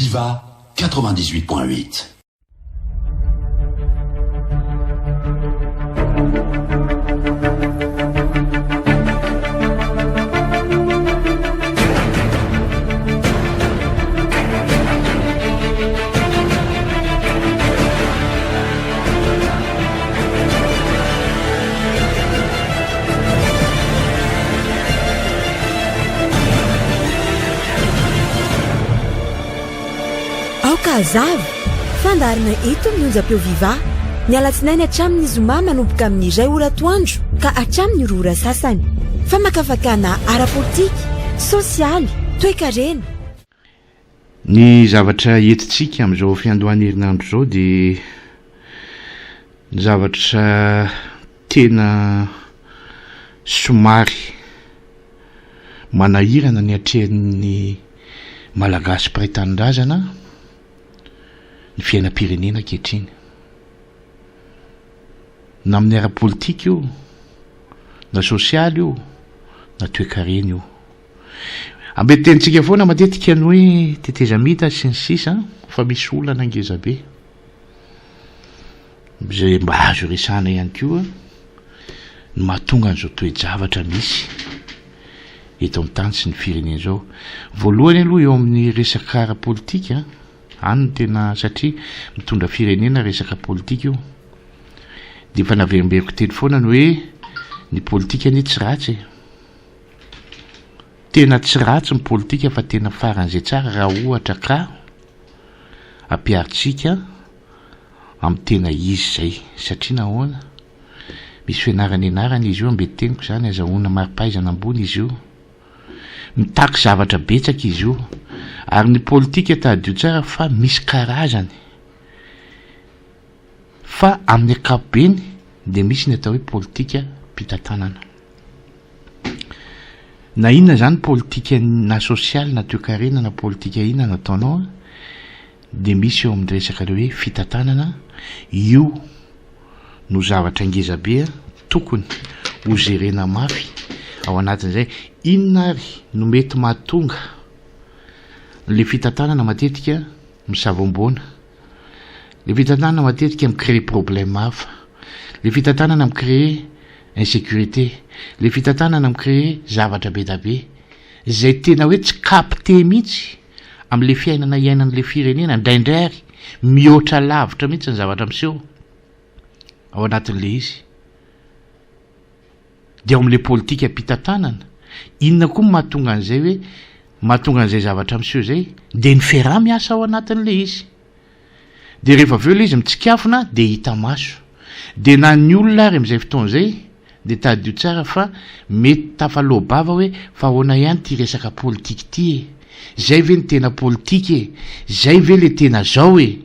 Viva 98.8. Aoka hazava! Fandaharana eto amin'ny onjam-peo Viva, ny alatsinainy hatramin'ny zoma manomboka amin'ny iray ora atoandro ka hatramin'ny roa ora sasany. Famakafakana ara-politika, sosialy, toekarena. Ny zavatra entintsika amin'izao fiandohan'ny herinandro izao dia ny zavatra tena somary manahirana ny atrehin'ny Malagasy mpiray tanindrazana ny fiainam-pirenena ankehitriny. Na amin'ny ara-politika io, na sosialy io, na toekarena io. Ambetin-tenintsika foana matetika ny hoe tetezamita sy ny sisa fa misy olana ngeza be izay mba azo iresahana ihany koa ny mahatonga an'izao toe-javatra misy eto amin'ny tany sy ny firenena izao. Voalohany aloha eo amin'ny resaka ara-politika, any no tena satria mitondra firenena resaka politika io. Dia efa naverimberiko teny foana ny hoe ny politika anie tsy ratsy e. Tena tsy ratsy ny politika fa tena faran'izay tsara raha ohatra ka ampiharintsika amin'ny tena izy izay. Satria nahoana? Misy fianarana ianarana izy io, ambetin-teniko izany, azahoana mari-pahaizana ambony izy io. Mitaky zavatra betsaka izy io. Ary ny politika tadidio tsara fa misy karazany. Fa amin'ny ankapobeny dia misy ny atao hoe politikam-pitantanana. Na inona izany politika na sosialy na toekarena na politika inona no ataonao dia misy eo amin'ny resaka ilay hoe fitantanana, io no zavatra ngeza be tokony ho jerena mafy ao anatin'izay. Inona ary no mety mahatonga ilay fitantanana matetika misavoamboana? Le fitantanana matetika mi-créer problème hafa. Le fitantanana mi-créer insécurité. Le fitantanana mi-créer zavatra be da be. Izay tena hoe tsy capter mihitsy amle fiainana iainan'le firenena, indraindray ary mihoatra lavitra mihitsy ny zavatra miseho ao anatin'le izy. Dia ao amin'ilay politikam-pitantanana, inona koa no mahatonga an'izay hoe mahatonga an'izay zavatra miseho izay? Dia ny fiaraha-miasa ao anatin'ilay izy. Dia rehefa avy eo ilay izy mitsikafona dia hita maso. Dia na ny olona ary amin'izay fotoana izay dia tadidio tsara fa mety tafaloa-bava hoe fa ahoana ihany ity resaka politika ity e? Izay ve no tena politika e? Izay ve ilay tena zao e?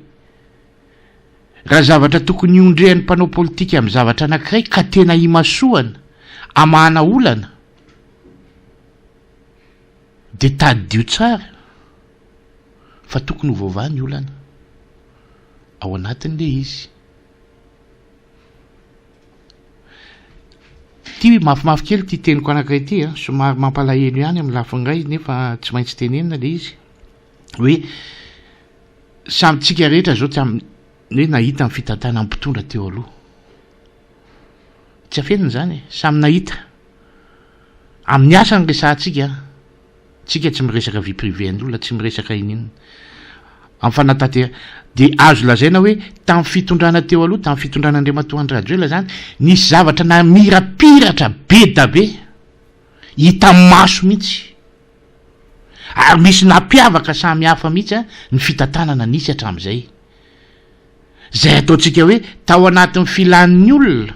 Raha zavatra tokony hiondrehan'ny mpanao politika amin'ny zavatra anankiray ka tena imasoana, amahana olana, dia tadidio tsara fa tokony ho voavaha ny olana ao anatin'ilay izy. Ity mafimafy kely ity teniko anankiray ity an, somary mampalahelo ihany amin'ny lafiny iray nefa tsy maintsy tenenina ilay izy hoe Samy tsika rehetra zao tsy amin'ny hoe nahita ny fitantanan'ny mpitondra teo aloha. Tsy afenina izany e, samy nahita. Amin'ny asa no resahantsika an. Tsika tsy miresaka vie privée an'olona, tsy miresaka ininona. Amin'ny fanatanterahana, dia azo lazaina hoe tamin'ny fitondrana teo aloha, tamin'ny fitondrana Andriamatoa Andry Rajoelina izany, nisy zavatra namirapiratra be da be, hita maso mihitsy. Ary misy nampiavaka samy hafa mihitsy ny fitantanana nisy hatramin'izay. Izay ataontsika hoe tao anatin'ny filan'ny olona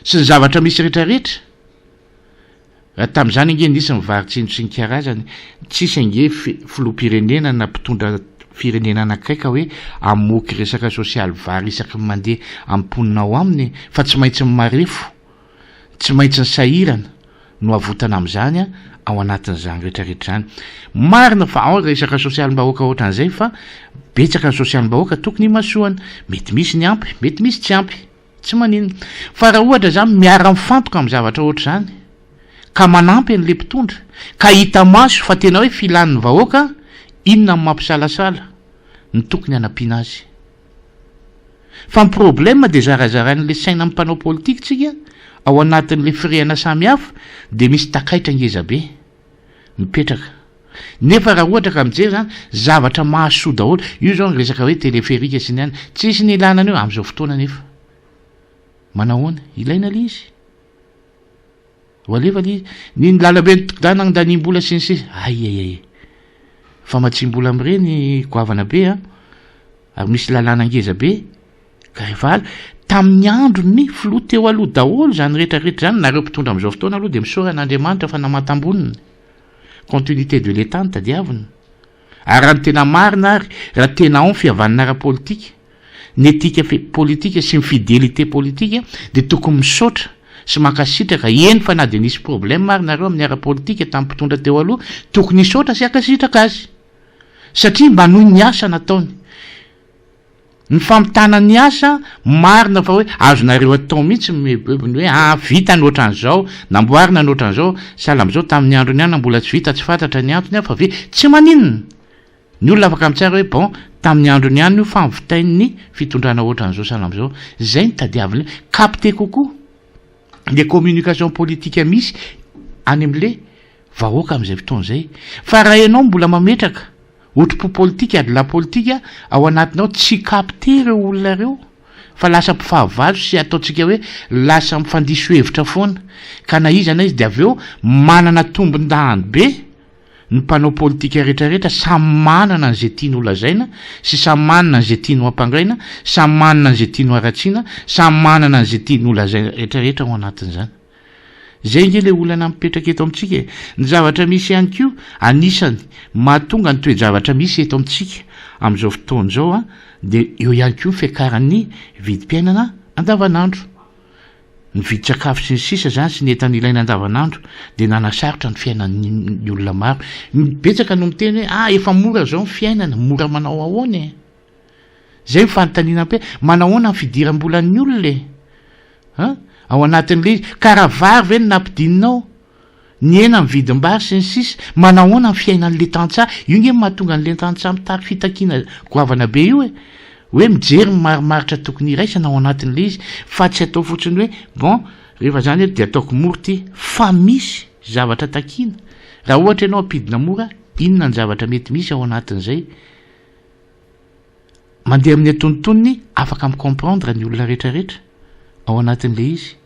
sy ny zavatra misy rehetrarehetra. Raha tamin'izany ange nisy ny vary tsinjo sy ny karazany, tsisy ange filoham-pirenena na mpitondra firenena anankiray ka hoe hamoky resaka sosialy vary isaky ny mandeha amin'ny mponina ao aminy fa tsy maintsy ny marefo Tsy maintsy ny sahirana no avotana amin'izany ao anatin'izany rehetra rehetra izany. Marina fa ao ny resaka sosialim-bahoaka ohatran'izay fa betsaka ny sosialim-bahoaka tokony himasoana. Mety misy ny ampy, mety misy tsy ampy. Tsy maninona. Fa raha ohatra izany miara-mifantoka amin'ny zavatra ohatr'izany ka manampy an'ilay mpitondra ka hita maso fa tena hoe filan'ny vahoaka. Inona no mampisalasala ny tokony hanampiana azy? Fa ny problème dia zarazarain'ilay saina mpanao politika tsika ao anatin'ilay firehana samihafa dia misy takaitra ngeza be mipetraka. Nefa raha ohatra ka mijery zany, zavatra mahasoa daholo. Io zao ny resaka hoe téléphérique sy ny any. Tsisy ny ilana an'io amin'izao fotoana nefa. Manahoana? Ilaina ilay izy. Ho alefa ilay izy. Ny ny lalambe nitokana nandaniam-bola sy ny sisa. Ay ay ay. Famatsiam-bola amin'ireny goavana be an. Ary misy lalàna ngeza be. Ka rehefa azo, tamin'ny andron'ny filoha teo aloha daholo izany rehetra rehetra izany, nareo mpitondra amin'izao fotoana aloha dia misaora an'Andriamanitra fa namantambonina. Continuité de l'Etat no tadiavina. Ary raha ny tena marina ary, raha tena ao ny fihavanana ara-politika, ny éthique politique sy ny fidélité politique dia tokony misaotra sy mankasitraka, eny fa na dia nisy problème ary nareo amin'ny ara-politika tamin'ny mpitondra teo aloha, tokony hisaotra sy hankasitraka azy. Satria manohy ny asa nataony. Ny famitana ny asa, marina fa hoe azonareo atao mihitsy ny hoe ah vita ny ohatran'izao, namboarina ny ohatran'izao, sahala amin'izao tamin'ny androny ihany mbola tsy vita, tsy fantatra ny antony fa ve tsy maninona. Ny olona afaka mitsara hoe bon tamin'ny androny ihany io fa novitain'ny fitondrana ohatran'izao sahala amin'izao. Izay no tadiavina hoe capter kokoa le communication politique misy any amin'le vahoaka amin'izay fotoana izay. Fa raha ianao mbola mametraka otripo politika, adilahy politika ao anatinao, tsy capter ireo olona ireo fa lasa mpifahavalo sy ataontsika hoe lasa mifandiso hevitra foana. Ka na iza na iza dia avy eo manana tombon-dahany be ny mpanao politika rehetrarehetra, samy manana an'izay tiany ho lazaina sy samy manana an'izay tiany ho ampangaina, samy manana an'izay tiany ho haratsiana, samy manana an'izay tiany ho lazaina rehetrarehetra ao anatin'izany. Izay ange ilay olana mipetraka eto amintsika e. Ny zavatra misy ihany koa, anisany mahatonga ny toe-javatra misy eto amintsika amin'izao fotoana izao dia eo ihany koa ny fiakaran'ny vidim-piainana andavanandro. Ny vidin-tsakafo sy ny sisa izany sy ny entana ilaina andavanandro dia nanasarotra ny fiainan'ny olona maro. Betsaka no miteny hoe ah efa mora izao ny fiainana, mora manao ahoana e? Izay ny fanontaniana ampy hoe manahoana ny fidiram-bolan'ny olona e? An? Ao anatin'ilay izy. Ka raha vary ve no nampidininao? Nihena ny vidim-bary sy ny sisa. Manahoana ny fiainan'ilay tantsaha? Io nge no mahatonga an'ilay tantsaha mitaky fitakiana goavana be io e! Hoe mijery ny marimaritra tokony hiraisana ao anatin'ilay izy fa tsy atao fotsiny hoe bon rehefa zany eto dia ataoko mora ity fa misy zavatra takiana. Raha ohatra ianao ampidina mora, inona ny zavatra mety misy ao anatin'izay? Mandeha amin'ny antonontonony afaka mi-comprendre ny olona rehetra rehetra ao anatin'ilay izy.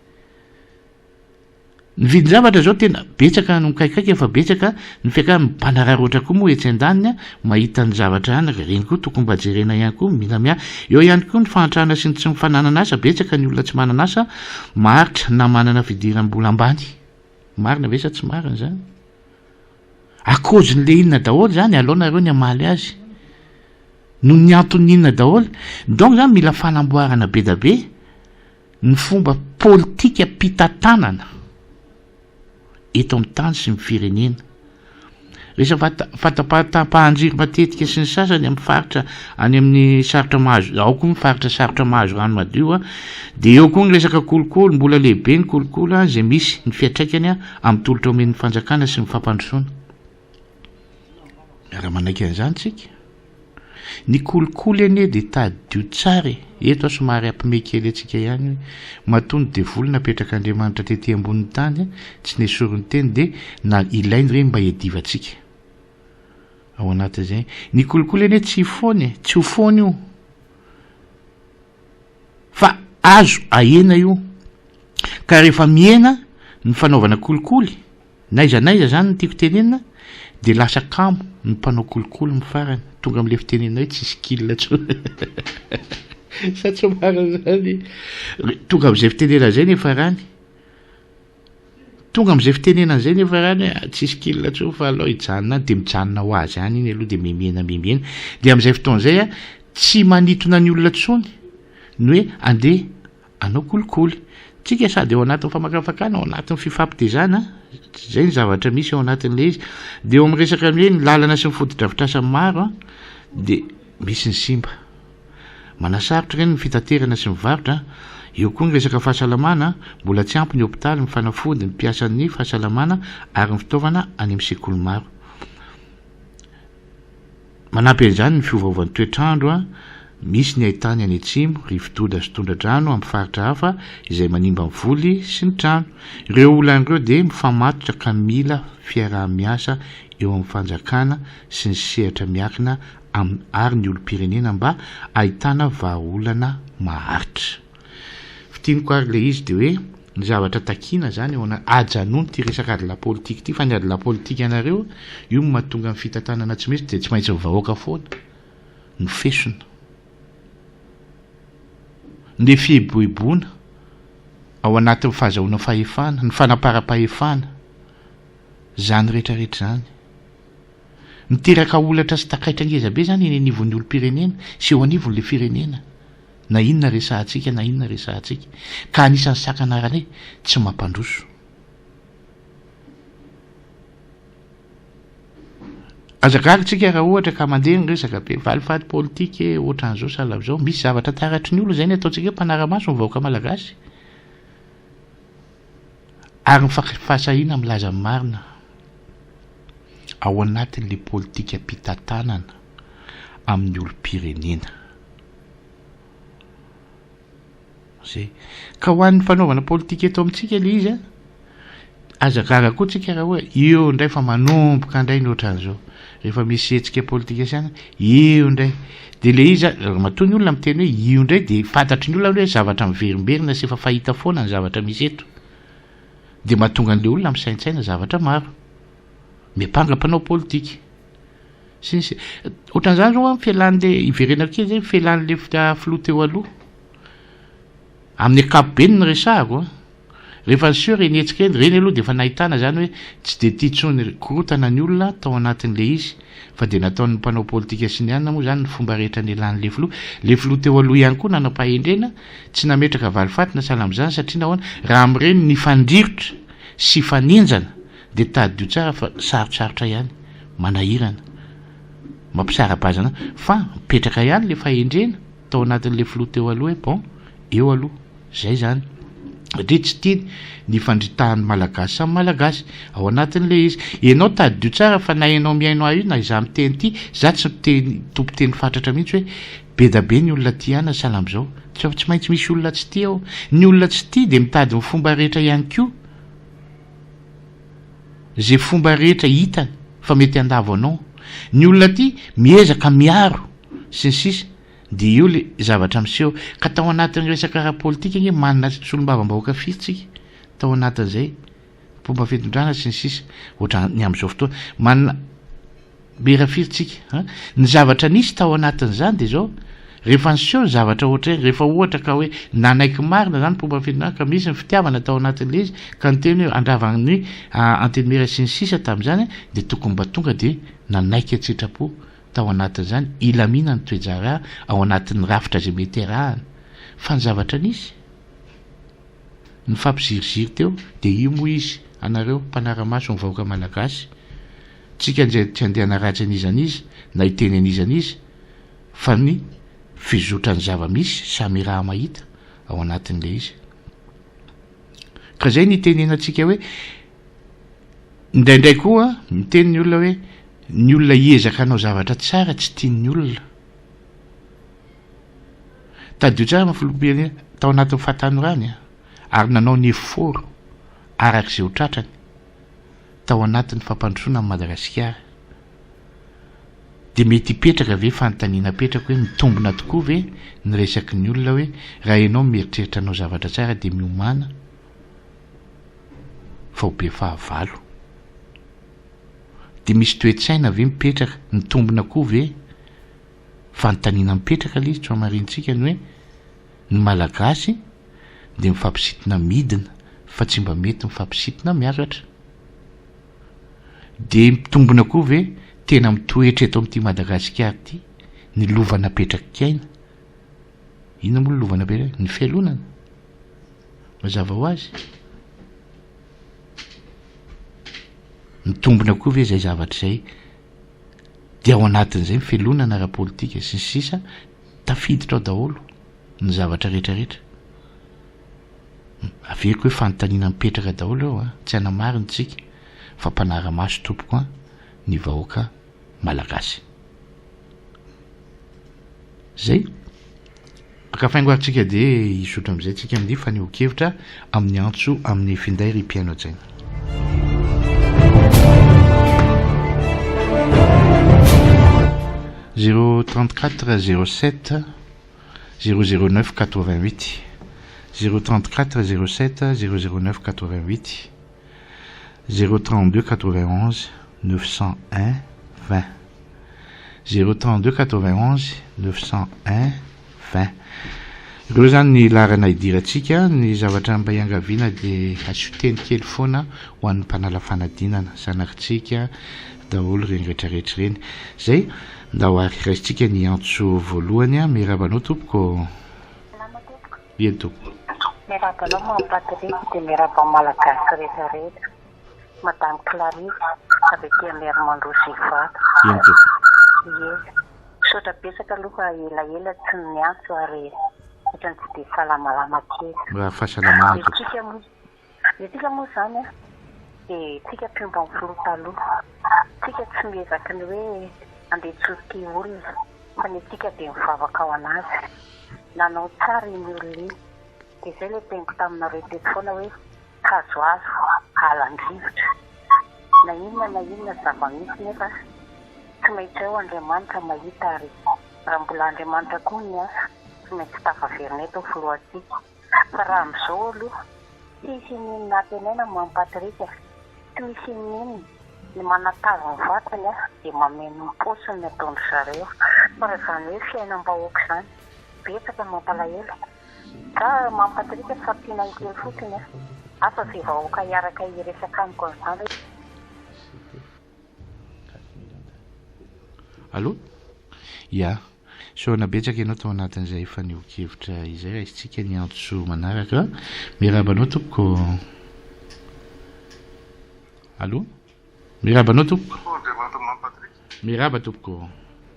Ny vidin-javatra izao tena betsaka no mikaikaika fa betsaka ny fiakarany, mpanararaotra koa moa etsy andaniny mahita ny zavatra any, ireny koa tokony mba jerena ihany koa, mila miahy. Eo ihany koa ny fahantrana sy ny tsy fananana asa, betsaka ny olona tsy manana asa maharitra na manana fidiram-bola ambany. Marina ve sa tsy marina izany? À cause n'le inona daholo zany, alao nareo ny hamaly azy. Noho ny antony inona daholo. Donc zany mila fanamboarana be da be ny fomba politika mpitantanana eto amin'ny tany sy ny firenena. Resaka fatapatapahan-jiro matetika sy ny sasany amin'ny faritra any amin'ny sarotra mahazo, ao koa ny faritra sarotra mahazo rano madio, dia eo koa ny resaka kolikoly, mbola lehibe ny kolikoly izay misy ny fiantraikany amin'ny tolotra omen'ny fanjakana sy ny fampandrosoana. Miara-manaiky an'izany tsika. Ny kolikoly anie dia tadidio tsara e. Eto aho somary hampime kely antsika ihany hoe matoa ny devoly napetrak'Andriamanitra tety ambonin'ny tany tsy nesoriny teny dia na ilainy ireny mba hiadivantsika ao anatin'izay. Ny kolikoly anie tsy foana e, tsy ho foana io fa azo ahena io. Ka rehefa mihena ny fanaovana kolikoly N'aiza n'aiza zany no tiako tenenina de lasa kamo ny mpanao kolikoly ny farany, tonga amle fitenenana hoe tsisy kil tsony sa tsy marina zany? Tonga amzay fitenenana zay nefa rany, tonga amzay fitenenana zay nefa rany hoe tsisy kil tsony fa alao hijanona any de mijanona ho azy any iny aloha de mihemihena mihemihena de amzay fotoana zay a tsy manitona ny olona tsony ny hoe andeha Hanao kolikoly. Tsika sady ao anatin'ny famakafakana, ao anatin'ny fifampitezana, izay ny zavatra misy ao anatin'ilay izy. Dia eo amin'ny resaka ny hoe ny lalana sy ny fotodrafitrasa maro dia misy ny simba. Manasarotra ireny ny fitaterana sy ny varotra. Eo koa ny resaka fahasalamana, mbola tsy ampy ny hopitaly, ny fanafody, ny mpiasan'ny fahasalamana ary ny fitaovana any amin'ny sekoly maro. Manampy an'izany ny fiovaovan'ny toetr'andro, misy ny haitany any atsimo, rivo-doza sy tondra-drano amin'ny faritra hafa izay manimba ny voly sy ny trano. Ireo olana ireo dia mifamatotra ka mila fiaraha-miasa eo amin'ny fanjakana sy ny sehatra miankina aminy ary ny olom-pirenena mba ahitana vahaolana maharitra. Fintiniko ary ilay izy dia hoe ny zavatra takiana izany eo ana, ajanony ity resaka adilahy politika ity fa ny adilahy politika anareo io no mahatonga ny fitantanana tsy misy dia tsy maintsy ny vahoaka foana no fesona. Ny fieboeboana ao anatin'ny fahazahoana fahefana, ny fanaparam-pahefana, izany rehetra rehetra izany. Miteraka holatra sy takaitra ngeza be izany eny anivon'ny olom-pirenena sy eo anivon'ilay firenena na inona resahantsika na inona resahantsika. Ka anisan'ny sakana aranay tsy mampandroso. Aza gaga tsika raha ohatra ka mandeha ny resaka be valifaty politika e, ohatran'izao sahala amin'izao. Misy zavatra taratry ny olona izay ny ataontsika hoe mpanara-maso ny vahoaka malagasy. Ary ny fahasahiana milaza ny marina ao anatin'ilay politikam-pitantanana amin'ny olom-pirenena. Zay. Ka ho an'ny fanaovana politika eto amintsika ilay izy an, aza gaga koa tsika raha hoe eo indray fa manomboka indray ny ohatran'izao. Rehefa misy hetsika politika sy anona, eo indray. Dia ilay izy an, matoa ny olona miteny hoe io indray dia fantatry ny olona hoe zavatra miverimberina sy efa fahita foana ny zavatra misy eto. Dia mahatonga an'ilay olona misaintsaina zavatra maro. Miampanga mpanao politika. Sy ny sisa. Ohatran'izany zao an, fialan'ilay, hiverenako kely zay, fialan'ilay filoha teo aloha. Amin'ny ankapobeny no resahako an. Rehefa niseho ireny hetsika ireny, ireny aloha dia efa nahitana izany hoe tsy dia tia intsony korontana ny olona tao anatin'ilay izy fa dia nataon'ny mpanao politika sy ny anona moa izany ny fomba rehetra nialan'ilay filoha. Ilay filoha teo aloha ihany koa nanam-pahendrena tsy nametraka valifaty na sahala amin'izany satria nahoana? Raha amin'ireny nifandrirotra sy fanenjana dia tadidio tsara fa sarotsarotra ihany, manahirana, mampisara-bazana fa mipetraka ihany ilay fahendrena tao anatin'ilay filoha teo aloha hoe bon, eo aloha. Zay zany. Satria tsy tiany ny fandritahan'ny Malagasy samy Malagasy ao anatin'ilay izy. Ianao tadidio tsara fa na ianao mihaino ahy io na izaho miteny ity, za tsy miteny tompon-teny fatratra mihitsy hoe be da be ny olona tia ahy na sahala amin'izao. Tsy tsy maintsy misy olona tsy tia ao. Ny olona tsy tia dia mitady ny fomba rehetra ihany koa, izay fomba rehetra hitany fa mety handavo anao. Ny olona tia miezaka miaro sy ny sisa. Dia eo le zavatra miseho. Ka tao anatin'ny resaka ara-politika ange manana solombavambahoaka firy tsika tao anatin'izay mpomba fitondrana sy ny sisa ohatran'ny amin'izao fotoana. Manana mera firy tsika an? Ny zavatra nisy tao anatin'izany dia izao, rehefa niseho ny zavatra ohatr'ireny, rehefa ohatra ka hoe nanaiky marina izany mpomba fitondrana ka misy ny fitiavana tao anatin'ilay izy ka niteny hoe handrava ny antenimiera sy ny sisa tamin'izany dia tokony mba tonga dia nanaiky an-tsitrapo tao anatin'izany, hilamina ny toe-draharaha ao anatin'ny rafitra izay mety hiarahana. Fa ny zavatra nisy, nifampiziriziry teo, dia io moa izy, anareo mpanara-maso ny vahoaka malagasy, tsika nje tsy handeha hanaratsy an'iza n'iza, na hiteny an'iza n'iza, fa ny fizotran'ny zava-misy samy iraha-mahita ao anatin'ilay izy. Ka izay ny itenenantsika hoe, Indraindray koa miteny ny olona hoe ny olona hiezaka hanao zavatra tsara tsy tian'ny olona. Tadidio tsara ny filoham-pirenena tao anatin'ny fahatanorany ary nanao ny effort araka izay ho tratrany tao anatin'ny fampandrosoana an'i Madagasikara. Dia mety hipetraka ve fanontaniana apetrako hoe mitombina tokoa ve ny resaky ny olona hoe raha ianao mieritreritra hanao zavatra tsara dia miomàna fa ho be fahavalo. Dia misy toe-tsaina ve mipetraka, mitombina koa ve? Fanontaniana mipetraka ilay izy tsy hamarinintsika ny hoe ny Malagasy dia mifampisintona midina fa tsy mba mety mifampisintona miakatra. Dia mitombina koa ve tena mitoetra eto amin'ity Madagasikara ity ny lova napetrak'i Aina? Inona moa ny lova napetrak'i Ny fialonana. Mazava ho azy. Mitombina koa ve izay zavatra izay? Dia ao anatin'izay ny fialonana ara-politika sy ny sisa, tafiditra ao daholo ny zavatra rehetra rehetra. Averiko hoe fanontaniana mipetraka daholo eo an, tsy hanamarina isika fa mpanara-maso tompoko an ny vahoaka malagasy. Zay. Maka faingo ary tsika dia hizotra amin'izay tsika amin'ny fanehoan-kevitra amin'ny antso amin'ny finday ry mpihaino hajaina. 034 07 009 88 034 07 009 88 032 91 901 20 032 91 901 20 Ireo izany ny laharana idirantsika, ny zavatra mba iangaviana dia asio teny kely foana ho an'ny mpanala fanadinana, zanakitsika daholo ireny rehetra rehetra ireny. Izay, ndao ary raisintsika ny antso voalohany, miarahaba anao tompoko. Salama tompoko. Eny tompoko. Miarahaba anao Mamy Patrick dia miarahaba ny Malagasy rehetra rehetra. Madame Clarisse avy aty Amerimandroso Ivato. Eny tompoko. Ie. Misaotra betsaka aloha fa elaela tsy niantso ary ohatran'ny tsy dia salamalama kely. Mirary fahasalamana tompoko. Isika moa isika moa izany an dia tsika mpihombo amin'ny filoha taloha. Tsika tsy miezaka ny hoe andeha hitsotika olona fa ny antsika dia mivavaka ho an'azy. Nanao tsara iny olona iny. Dia izay ilay teniko taminareo teto foana hoe hazohazo halan-drivotra. Na inona na inona zava-misy nefa tsy maintsy ao Andriamanitra mahita ary raha mbola Andriamanitra koa ny miasa tsy maintsy tafaverina eto ny filohantsika. Fa raha amin'izao aloha tsisy ininona antenaina Mamy Patrick a! Tsy misy ininona, ny manatavy ny vatany dia mameno ny paosiny ny ataon-dry zareo. Fa raha izany hoe fiainam-bahoaka izany, betsaka ny mampalahelo. Za Mamy Patrick tsy fampiana kely fotsiny a! Asa ze vahoaka hiaraka hiresaka amiko an'izany hoe. Allô? Ya. Isaorana betsaka ianao tao anatin'izay fanehoan-kevitra izay. Raisintsika ny antso manaraka. Miarahaba anao tompoko. Allô? Miarahaba anao tompoko. Andriamatoa Mamy Patrick. Miarahaba tompoko.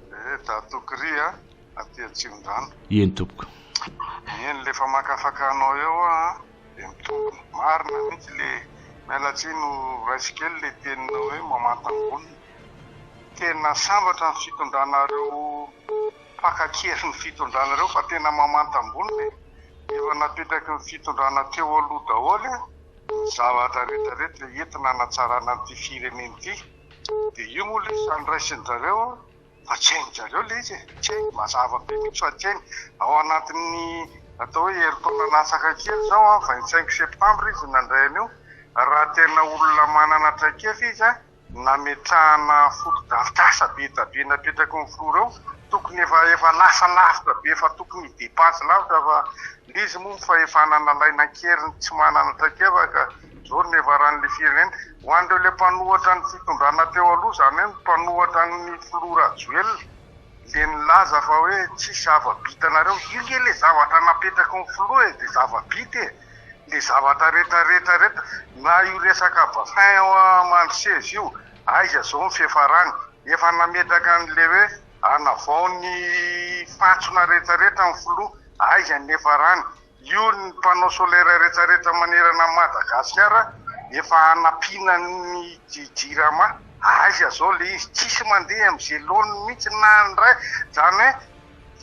Eh, Datokri a, aty Atsimondrano. Eny tompoko. Eny, le famakafakanao eo a, dia mitombina. Marina mihitsy le, miala tsiny ho raisiko kely le teninao hoe mamantam-bonona. Tena sambatra ny fitondranareo mpaka kely ny fitondranareo fa tena mamantam-bonona e. Efa napetraky ny fitondrana teo aloha daholo ny zavatra rehetra rehetra entina hanatsarana an'ity firenena ity. Dia io moa ilay izy raisin-dRareo fa tsy hain-dRareo ilay izy e, tsy hainy, mazava be mihitsy fa tsy hainy. Ao anatin'ny atao hoe herintaona latsaka kely izao an, vingt cinq septembre izy nandray an'io, raha tena olona manana traikefa izy an, nametrahana fotodrafitrasa be dia be napetraky ny filoha ireo, tokony efa efa lasa lavitra be, efa tokony hi-depasse lavitra fa ilay izy moa ny fahefana nalaina an-keriny tsy manana traikefa ka Zao no niafaran'ilay firenena. Ho an'ireo ilay mpanohatra ny fitondrana teo aloha, izany hoe ny mpanohatra an'ny filoha Rajoelina, ilay nilaza fa hoe tsisy zava-bitanareo. Io nge ilay zavatra napetraky ny filoha e, dia zava-bita e. Ilay zavatra rehetra rehetra rehetra, na io resaka bassin ao Mandroseza io, aiza izao ny fiafarany. Efa nametraka an'ilay hoe hanavao ny fantsona rehetra rehetra ny filoha, aiza ny niafarany. Io ny panneau solaire retraretra manerana an'i Madagasikara efa hanampiana ny jirama, aiza zao le izy, tsisy mandeha amze laoniny mihitsy na ny ray, zany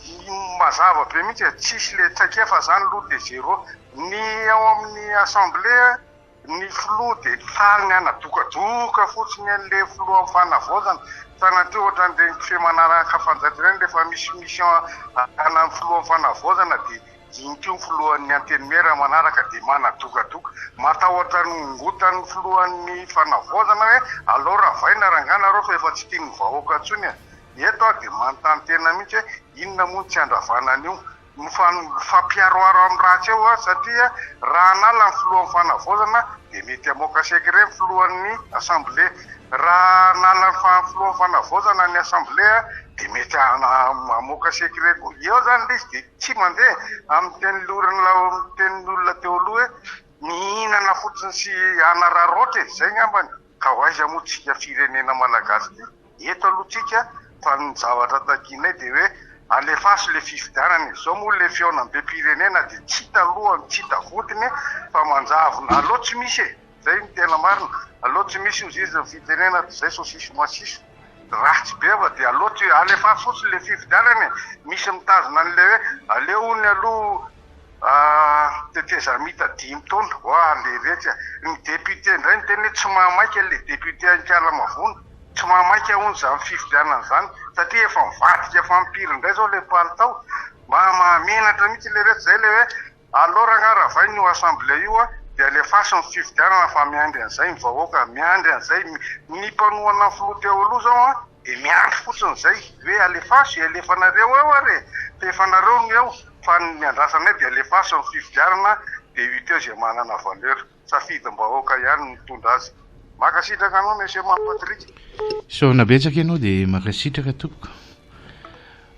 hoe mazava be mihitsy e, tsisy le traikefa zany aloha de zero, ny ao amin'ny assemblée Ny filoha dia faly ny hanadokadoka fotsiny an'ilay filohan'ny fanavaozana. Sanatria ohatran'ireny kofehy manaraka fanjaitra ireny rehefa misy mission anan'ny filohan'ny fanavaozana dia iny koa ny filohan'ny antenimiera manaraka dia manadokadoka. Matahotra ny hongotan'ny filohan'ny fanavaozana hoe aleo ravaina rangahy nareo fa efa tsy tian'ny vahoaka intsony e. Eto aho dia manontany tena mihitsy hoe inona moa no tsy handravana an'io. Mifampiharoharo amin'ny ratsy eo aho satria raha hanala ny filohan'ny fanavaozana dia mety hamoaka secret ny filohan'ny assemblée. Raha hanala ny filohan'ny fanavaozana ny assemblée dia mety hamoaka secret koa. Eo izany ilay izy dia tsy mandeha amin'ny tenin'ny olona teo aloha hoe mihinana fotsiny sy hanararaotra e, izay angambany. Ka ho aiza moa tsika firenena malagasy ity? Eto aloha tsika fa ny zavatra takianay dia hoe alefaso le fifidianana e! Zao moa le fihaonambem-pirenena dia tsy hita lohany tsy hita vodiny fa manjavona aleo tsy misy e! Zay no tena marina, aleo tsy misy hozy izy ny fitenena toy izay sosiso masiso. Ratsy be fa dia aleo tsy alefaso fotsiny le fifidianana e! Misy mitazona an'le hoe aleo hono aloha tetezamita dimy taona, oa leretsy a! Ny député indray niteny hoe tsy mahamaika le député Ankalamavony, tsy mahamaika hono izany fifidianana izany satria efa mivadika fampiry indray izao le palitao, mba mahamenatra mihitsy leretsy zay le hoe Alors angaha ravaina io assemblée io a, dia alefaso ny fifidianana fa miandry an'izay ny vahoaka, miandry an'izay ny mpanohana ny filoha teo aloha zao a, dia miandry fotsiny izay hoe alefaso e, alefanareo eo ary e, fa efa nareo no eo, fa ny andrasanay dia alefaso ny fifidianana dia hita eo izay manana valeur, safidim-bahoaka ihany no mitondra azy. Mankasitraka anao Monsieur Mamy Patrick. Isaorana betsaka ianao dia mankasitraka tompoko.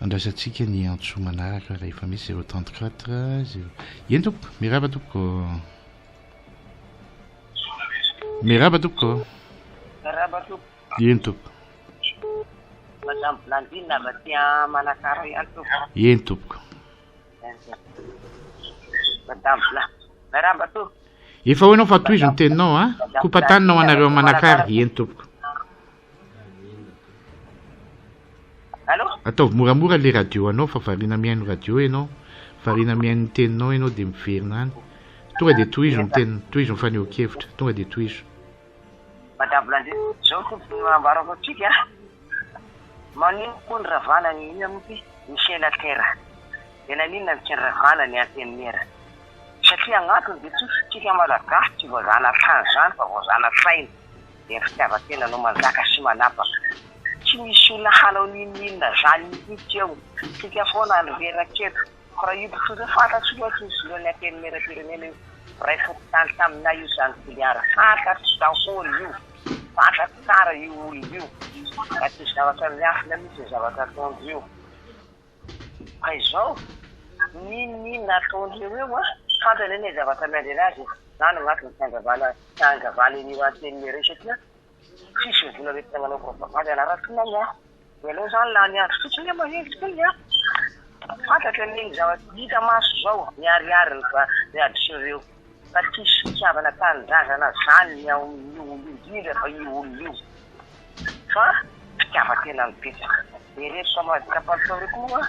Andraisantsika ny antso manaraka rehefa misy zéro 34 zéro. Eny tompoko, miraba tompoko. Miraba tompoko. Miraba tompoko. Eny tompoko. Madame Blandine avy aty Manakara ihany tompoko. Eny tompoko. Madame Bla. Miarahaba tompoko. Efa hoy ianao fa tohizo ny teninao a. Kopatanina ho anareo Manakara. Eny tompoko. Allô? Ataovy moramora le radio anao fa variana mihaino radio ianao, variana mihaino ny teninao ianao dia miverina any. Tonga dia tohizo ny teninao, tohizo ny fanehoan-kevitra, tonga dia tohizo. Madame Blandine, zao tompoko no ambarako antsika a, maninona moa ny ravana ny inona moa ty, ny senatera, dia naninona no tsy niravana ny antenimiera, satria agnatiny dia tsotra, tsika malagasy tsy voazana-tany zany fa voazana-tsaina. dia ny fitiavan-tena no manjaka sy manapaka. Tsy misy olona hanao n'inon'inona zany mihitsy eo. Tsika foana no reraka eto. Fa raha io mpitondra io fantatro loatra io filohan'ny antenimierampirenena io. Mpiray fokontany taminay io zany Toliara. Fantatro daholo io. Fantatro tsara io olona io. Fa tsisy zavatra miafina mihitsy ny zavatra ataondry io. Fa izao, n'inon'inona ataondreo eo an, fantany anie ny zavatra miandry anazy e, zany no antony tsy handravana tsy handravana an'io antenimiera io satria tsisy ny vola hoentina manao propagande hanaratsiana ny hafa, dia aleo zany lany andro fotsiny eo maheno fotsiny an, fantatro anie ny zavatra hita maso izao miharihary ny ny hadisoan'ireo fa tsisy fitiavana tanindrazana zany ny ao amin'io olona io indrindra fa io olona io. Fa fitiavan-tena no betsaka. Ireto mpamadika palitao ireto moa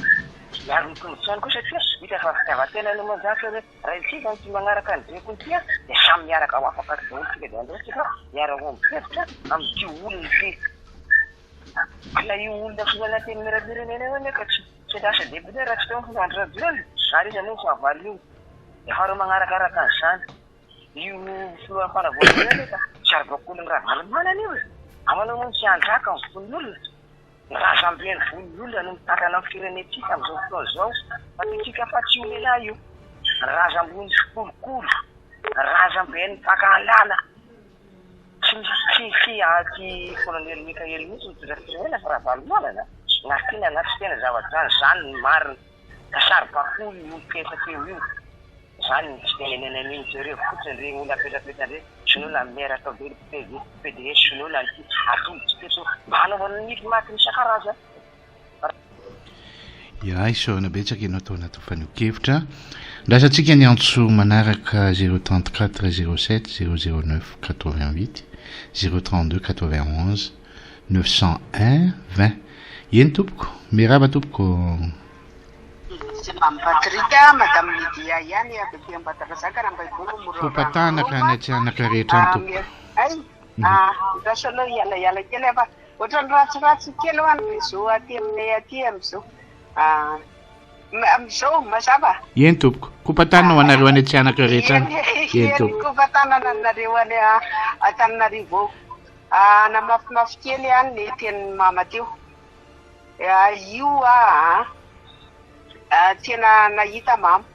miaro ny tombotsoany koa satria hita fa fitiavan-tena no manjaka hoe raha isika no tsy magnaraka ny baiko ity dia samy miaraka ho afaka daholo tsika dia andao tsika hiara-hiombon-kevitra amin'ity olona ity. Ka io olona filohan'ny antenimierampirenena io anie ka tsy tsy lasa député raha tsy teo ny Andry Rajoelina ary iza moa no fahavalon'io? Efa reo magnarakaraka an'izany. Io filohan'ny fanavaozana io anie ka saribakolin'i Ravalomanana io e! Ahoana moa no tsy hanjaka ny vono olona? Ny razamben'ny vono olona no mitantana ny firenentsika amin'izao fotoana izao fa tiantsika fa tsy io lehilahy io. Ny razambon'ny kolikoly, ny razamben'ny fankahalana. Tsy misy tsy tsy anti colonel Mickaël mihitsy mitondra firenena fa Ravalomanana na tiana na tsy tiana zavatra izany, izany ny marina. Ka saribakoly io mipetraka eo io. Zany no tsy tenenena an'iny jereo fotsiny regny olona apetrapetrany regny soloina ny maire atao be PDS soloina an'ity atolotsika eto mba hanaovana ny micmac isan-karazany. Ya, isaorana betsaka ianao tao anatin'ny fanehoan-kevitra. Andrasantsika ny antso manaraka 034 07 009 88 032 91 901 20. Eny tompoko, miarahaba tompoko. Mamy Patrick a, Madame Lydia ihany avy aty Ambatondrazaka raha Ambahiboho Morarano Kopatanaka any Antsihanaka rehetra any tompoko. Hay, andraso aloha hialahiala kely aho fa ohatran'ny ratsiratsy kely hoa ny réseau aty aminay aty amin'izao. Amin'izao mazava? Eny tompoko. Kopatanana ho anareo any Antsihanaka rehetra any. Eny tompoko. Kopatanana anareo any Antananarivo ao. Namafimafy kely ihany ny tenin'i Mama teo. Io aho an, tena nahita mama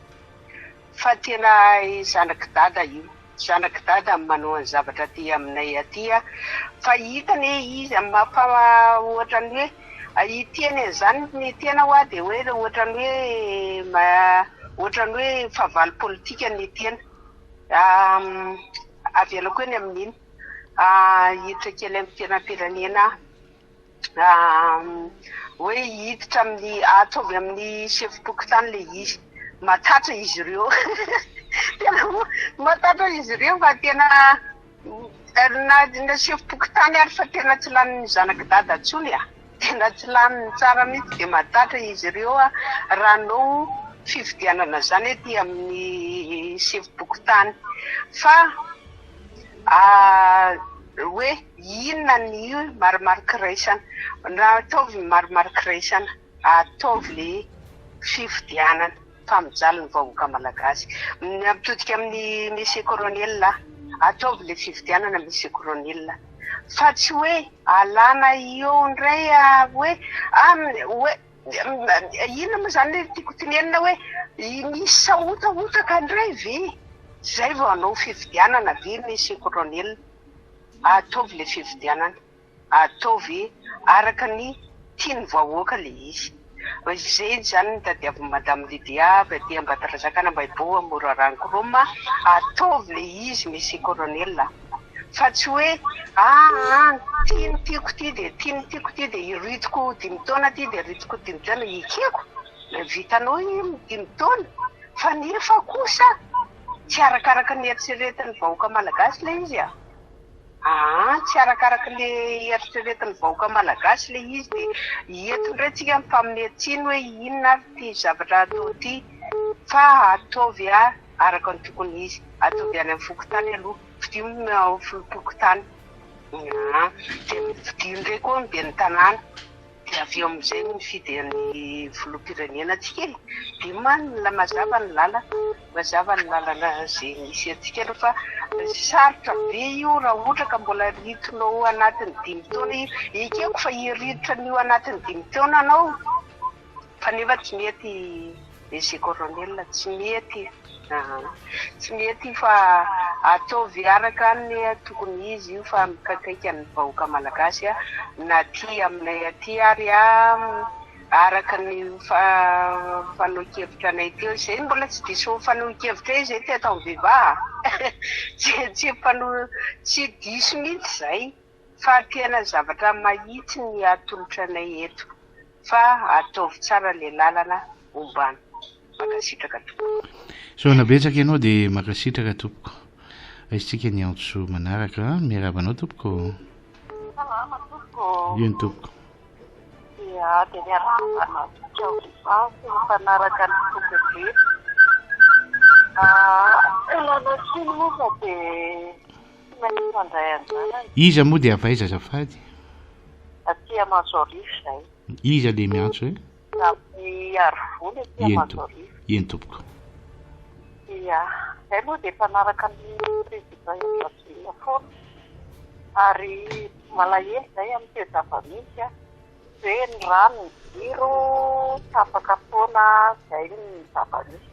fa tena zanak'i dada io, zanak'i dada no manao ny zavatra aty aminay aty an, fa hita anie izy fa ohatran'ny hoe hiteny an'izany ny tena hoa dia hoe ohatran'ny hoe ohatran'ny hoe fahavalo politika ny tena, avelako eny amin'iny, hiditra kely amin'ny fiainam-pirenena aho. hoe hiditra amin'ny ataovy amin'ny sefom-pokontany ilay izy. Matatra izy ireo. Tena matatra izy ireo fa tena Na na sefom-pokontany ary fa tena tsy lanin'ny zanak'i dada intsony a! Tena tsy laniny tsara mihitsy dia madatra izy ireo raha hanao fifidianana izany aty amin'ny sefom-pokontany fa hoe inona ny marimarik'iraisana na ataovy ny marimarik'iraisana ataovy le fifidianana fa mijaly ny vahoaka malagasy. Mitodika amin'ny Monsieur Colonel aho, ataovy le fifidianana Monsieur Colonel fa tsy hoe alana eo indray hoe hoe inona moa izany le tiako tenenina hoe misy sahotahotaka indray ve zay vao hanao fifidianana ve Monsieur Colonel? Ataovy le fifidianana. Ataovy araka ny tian'ny vahoaka le izy. Izay izany no tadiavin'i Madame Lydia avy aty Ambatondrazaka Ambahiboho Morarano Chrome, ataovy le izy Monsieur Colonel a! Fa tsy hoe aa ty ny tiako ty dia ty ny tiako ty dia iritiko dimy taona ty dia iritiko dimy taona, ekeko, vitanao iny dimy taona fa nefa kosa tsy arakaraka ny eritreretin'ny vahoaka malagasy le izy a! Aa tsy arakaraka le eritreretin'ny vahoaka malagasy le izy de eto indray tsika mifanome tsiny hoe inona ary ity zavatra atao ity fa ataovy araka ny tokony izy, ataovy any amin'ny fokontany aloha, fidio ny filoham-pokontany, aa de fidio indray koa ny ben'ny tanàna. Dia avy eo amin'izay no mifidy an'ny filoham-pirenena antsika e! Dia manina mazava ny lalana, mazava ny lalana izay misy antsika aloha fa sarotra be io raha ohatra ka mbola ritonao anatin'ny dimy taona io. Ekeko fa hiritra an'io anatin'ny dimy taona anao fa nefa tsy mety Monsieur Colonel, tsy mety. Tsy mety io fa ataovy araka ny tokony izy io fa mikakaika ny vahoaka malagasy na aty aminay aty ary araka ny fanehoan-kevitra anay teo izay mbola tsy diso fanehoan-kevitra izay teto amin'ny Viva tsy diso mihitsy izay fa tena zavatra mahitsy ny atolotra anay eto fa ataovy tsara le lalana ombana. Mankasitraka tompoko. Isaorana betsaka ianao dia mankasitraka tompoko. Raisintsika ny antso manaraka a. Miarahaba anao tompoko. Salama tompoko. Eny tompoko. Ia, dia miarahaba anao tompoko Viva sy ny mpanaraka ny toko rehetra. Ilana tsiny moa fa dia tsy maintsy mandray anjara. Iza moa dia avy aiza azafady? Aty Amazoarivo izay. Iza le miantso e? Amin'ny Arivony aty Amazoarivo. Eny tompoko. Ia, izay moa dia mpanaraka ny Président Andry Rajoelina foana. Ary malahelo izay amin'ny toe-java-misy an. Hoe ny rano, ny jiro tapaka foana, izay ny zava-misy.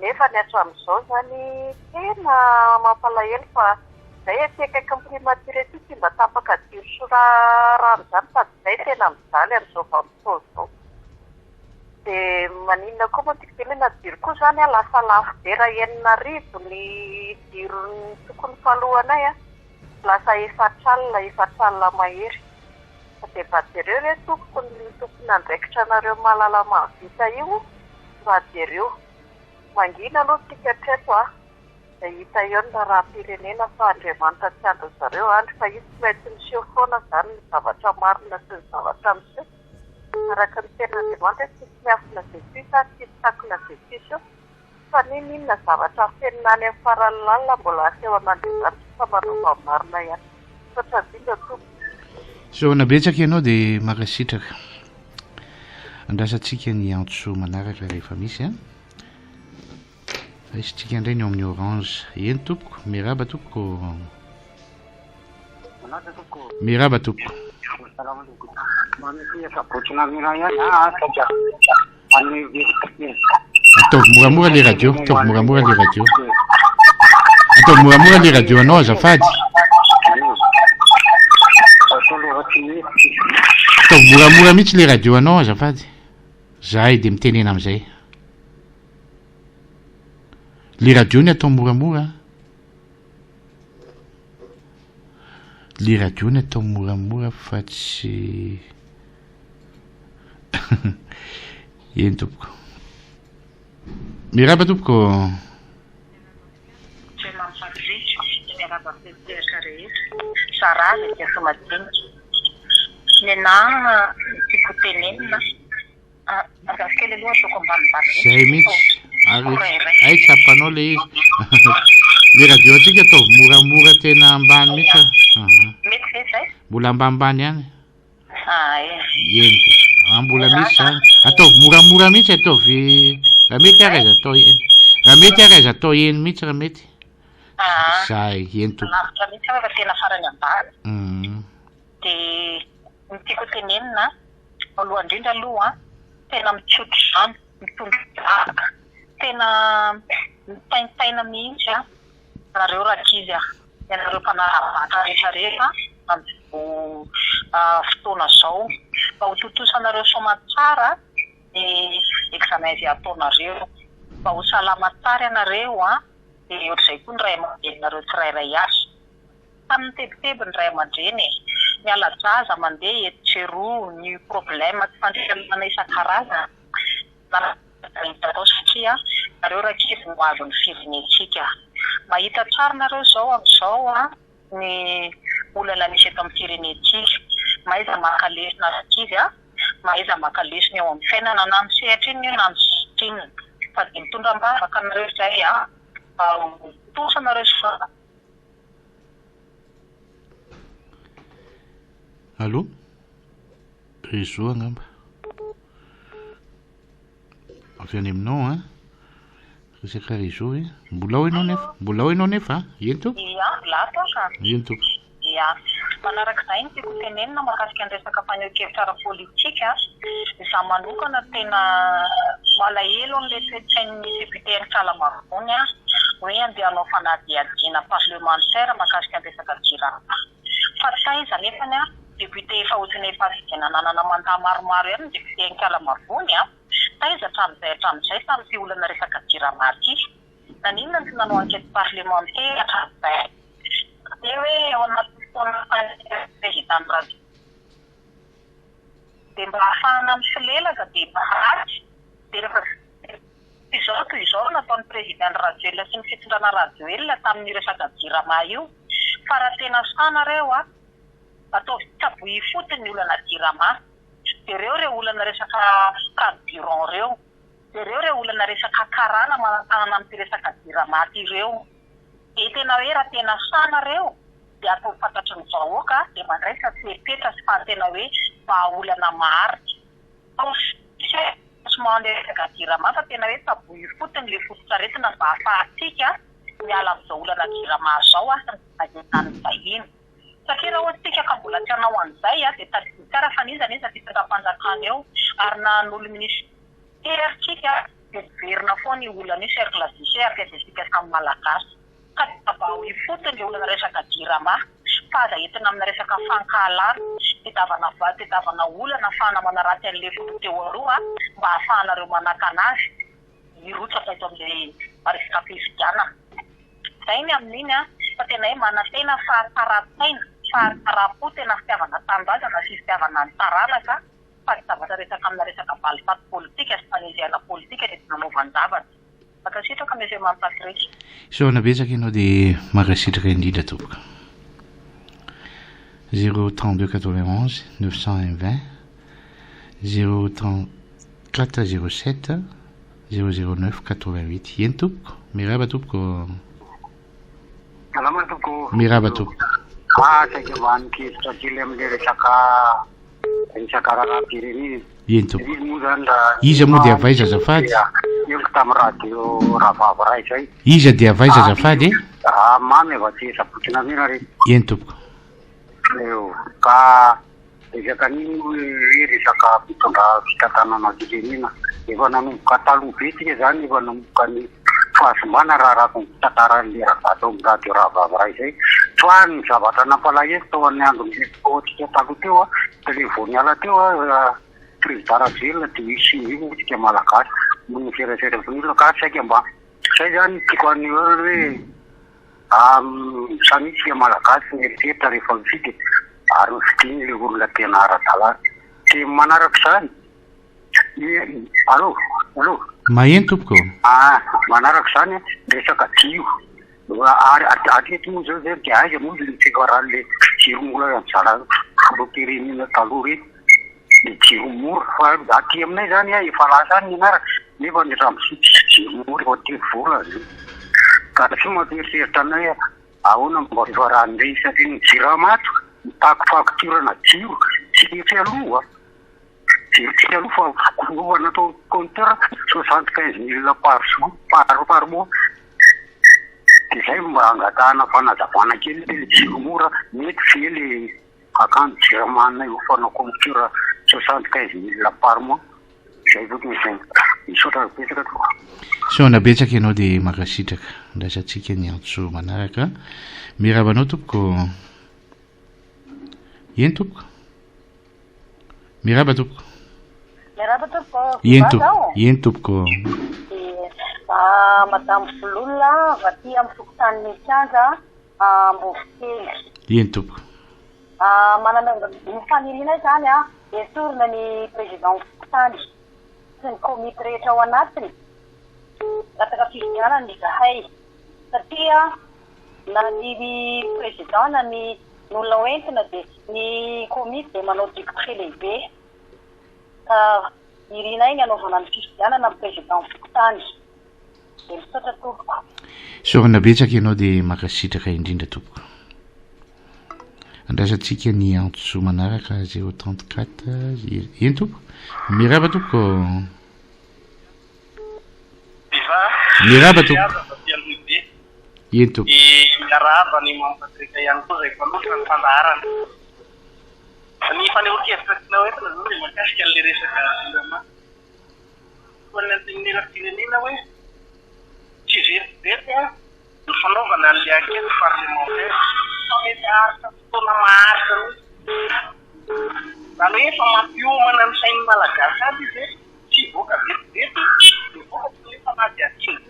Nefa ny hatramin'izao izany tena mampalahelo fa izay aty akaikin'ny primature aty tsy mba tapaka jiro sy rano izany fa izay tena mijaly amin'izao vanim-potoana izao. Dia maninona koa moa tiako tenenina jiro koa izany an lasa lafo be raha 6000 ny jiro tokony faloanay an lasa efatr'alina efatr'alina mahery. Fa dia mba jereo re tompoko ny tompon'andraikitra anareo mahalala mahavita io mba jereo. Mangina aloha tsika hatreto a! Dia hita eo ny raharaham-pirenena fa Andriamanitra tsy andry zareo andry fa io tsy maintsy miseho foana zany ny zavatra marina sy ny zavatra miseho. Araka ny tenin'Andriamanitra hoe tsisy miafina izay tsisy ary tsisy takona izay tsisy eo. Fa n'inon'inona zavatra afenina any amin'ny faran'ny lalina mbola aseho an'Andriamanitra fa manaova ny marina ihany. Misaotra indrindra tompoko. Isaorana betsaka ianao dia mankasitraka. Andrasantsika ny antso manaraka rehefa misy an. Raisintsika indray ny ao amin'ny orange. Eny tompoko, miarahaba tompoko. Miarahaba tompoko. Ataovy moramora le radio, ataovy moramora le radio. Ataovy moramora le radio anao azafady. Ataovy moramora mihitsy le radio anao azafady. Zahay dia mitenena amin'izay. Le radio ny atao moramora. Le radio ny atao moramora fa tsy Eny tompoko. Miarahaba tompoko. rehetra. Zara avy aty Antohomadinika. Nenà tiako ho tenenina. Andraso kely aloha ataoko ambanimbany mihitsy. Zay mihitsy. Ary hay tsapanao le izy. Le radio antsika ataovy moramora tena ambany mihitsy. Mety ve zay? Mbola ambanimbany ihany. Ah eh. Eny. Ah, mbola misy zany. Ataovy moramora mihitsy ataovy raha mety ary aiza atao eny. Raha mety ary aiza atao eny mihitsy raha mety. Ah. Zay, eny tompoko. Lavitra mihitsy aho fa tena farany ambany. Mm. Dia ny tiako tenenina, voalohany indrindra aloha, tena mitsotra-drano, mitondra vavaka, tena mitaintaina mihitsy an, nareo rankizy an, ianareo mpanara-bata rehetra rehetra amin'izao fotoana izao, mba ho tontosanareo soamantsara ny examen izay ataonareo, mba ho salama tsara ianareo an, dia ohatr'izay koa ny ray aman-dreninareo tsirairay avy. Samy mitebiteby ny ray aman-dreny e! Miala-jaza mandeha etsy sy eroa, ny problème tsy fandriampahalemana isan-karazany na atao satria nareo rankizy no hoavin'ny firenentsika. Mahita tsara nareo izao amin'izao ny olana misy eto amin'ny firenentsika. Mahaiza maka lesona rankizy a! Mahaiza maka lesona eo amin'ny fiainana na amin'ny sehatra inona io na amin'ny sehatra inona. Fa dia mitondra am-bavaka anareo izay a! Mba ho tontosa nareo soa. Allô? Réseau angamba. Avy any aminao an. Resaka réseau e. Mbola ao ianao nefa. Mbola ao ianao nefa. Eny tompoko. Ia, mbola ato aho ka. Eny tompoko. Ia. Manarak'izay ny tiako tenenina mahakasika ny resaka fanehoan-kevitra ara-politika, izaho manokana tena malahelo an'ilay toe-tsain'ny député Ankalamavony hoe andeha hanao fanadihadiana parlementaire mahakasika ny resaka jirama. Fa taiza anefany député efa ohatran'ny efa tsy dia nananana mandat maromaro ihany ny député Ankalamavony, taiza hatramin'izay hatramin'izay tamin'ity olana resaka jirama ity? Naninona no tsy nanao enquête parlementaire hatramin'izay? Dia hoe ao anatin'ny fotoana faneken'ny président Rajoelina dia mba ahafahana misolelaka dia maty dia rehefa toy izao toy izao no nataon'ny président Rajoelina sy ny fitondrana Rajoelina tamin'io resaka jirama io fa raha tena sahy nareo a ataovy tsaboy ifotony ny olana jirama jereo ireo olana resaka carburant ireo jereo ireo olana resaka karana manan-tanana amin'ity resaka jirama ity ireo Dia tena hoe raha tena sahy nareo dia ataovy fantatry ny vahoaka dia mandraisa fepetra sy fantena hoe vahaolana maharitra. Fa franchement le resaka jirama fa tena hoe tsaboy ifotony le fototr'aretina mba ahafahantsika miala amin'izao olana jirama zao ary ny fahaizan'ny vahiny. Satria raha ohatra tsika ka mbola tsy hanao an'izay dia tadidio tsara fa n'iza n'iza fitondram-panjakana eo ary na hanolo minisitera ary tsika dia miverina foana io olana io cercle vicieux ary dia tsika samy malagasy ka tavao ifotony le olana resaka jirama fa aza entina amina resaka fankahalana tedavana tedavana olana afahana manaratsy an'le filoha teo aloha mba ahafahanareo manakana azy hirotsaka eto amle resaka fifidianana zay ny amin'iny an fa tena hoe manantena fahatsaran-tsaina fahatsaram-po tena fitiavana tanindrazana sy fitiavana ny taranaka fa tsy zavatra resaka amina resaka valifaty politika sy fanenjehana politika no entina anaovan-javatra. Mankasitraka Monsieur Mamy Patrick. Isaorana betsaka ianao dia mankasitraka indrindra tompoko. 0 32 91 920 0 34 07 009 88 Eny tompoko, miraba tompoko. Salama tompoko. Miraba tompoko. Ah, saika mba hanin-kevitra kely amin'ilay resaka resaka raharaham-pirenena. Eny tompoko. Izy moa zany raha Iza moa dia avy aiza azafady? Henoko tamin'ny radio rahavavy iray izay. Iza dia avy aiza azafady e? Ah, mamy avy aty Sabotsy Namehana re. Eny tompoko. Eo, ka resaka an'iny moa hoe resaka mpitondra fitantanana firenena. Efa nanomboka taloha be tsika zany, efa nanomboka ny fahasimbana raha araka ny fitantaran'ilay rangahy tao amin'ny radio rahavavy iray izay. Fa ny zavatra nampalahelo tao amin'ny andron'ny tsika taloha teo, dia vao niala teo président Rajoelina dia nisy io tsika malagasy no niserasera ny olona ka saika mba zay zany tiako hanehoana hoe samy isika malagasy mieritreritra rehefa mifidy ary mifidiana ilay olona tena ara-dalàna. Dia manaraka izany, allo, allo. Maheno tompoko. Ah, manaraka izany resaka jiro. Ary hatreto moa izao izay dia aiza moa ny fivoaran'ilay jiro mora anjara filoham-pirenena taloha ireny? Ny jiro mora fa aty aminay izany efa lasa any ny anarana nefa ny ramose tsisy jiro mora efa telo volana izay. Ka tsy mampieritreritra anay ahoana mba fivoaran'ireny satria ny jirama ato mitaky facture-na jiro tsy tsy aloa. Jiro tsy aloa fa kovana atao compteur 75000 par jour par par mois. Dia izay no mba angatahana fanazavana kely hoe le jiro mora mety ve le akanjo jirama io fanao compteur 75000 par mois. Izay fotsiny izay. Misaotra betsaka tompoko. Misaona betsaka ianao dia mankasitraka. Andraisantsika ny antso manaraka. Miarahaba anao tompoko. Eny tompoko. Miarahaba tompoko. Miarahaba tompoko. Eny tompoko. Eny tompoko. Ah, Madame Vololona avy aty amin'ny fokontanin'ny Kianja Ambovonkely. Eny tompoko. Ah, manana ny faniriana izany ah, esorina ny président fokontany sy ny komity rehetra ao anatiny. Mangataka fifidianana izahay satria na ny président na ny olona hoentina dia ny komity dia manao dictée lehibe ka irinay ny hanaovana ny fifidianana amin'ny président fokontany. Dia misaotra tompoko. Isaorana betsaka ianao dia mankasitraka indrindra tompoko. Andraisantsika ny antso manaraka 034 eny tompoko. Miraba tompoko. Viva. Miraba tompoko. Eny tompoko. Dia miarahaba an'i Mamy Patrick ihany koa izay mpanolotra ny fandaharana. Ny fanehoan-kevitra tiana hoentina izao dia mahakasika an'ilay resaka Jirama. Toa ny Antenimierampirenena hoe tsy vetivety ny fanaovana an'ilay enquête parlementaire fa mety haharitra fotoana maharitra mihitsy. Izany hoe efa mampiomana ny sain'ny Malagasy aby izy hoe tsy hivoaka vetivety ny vokatry ny fanadihadiana.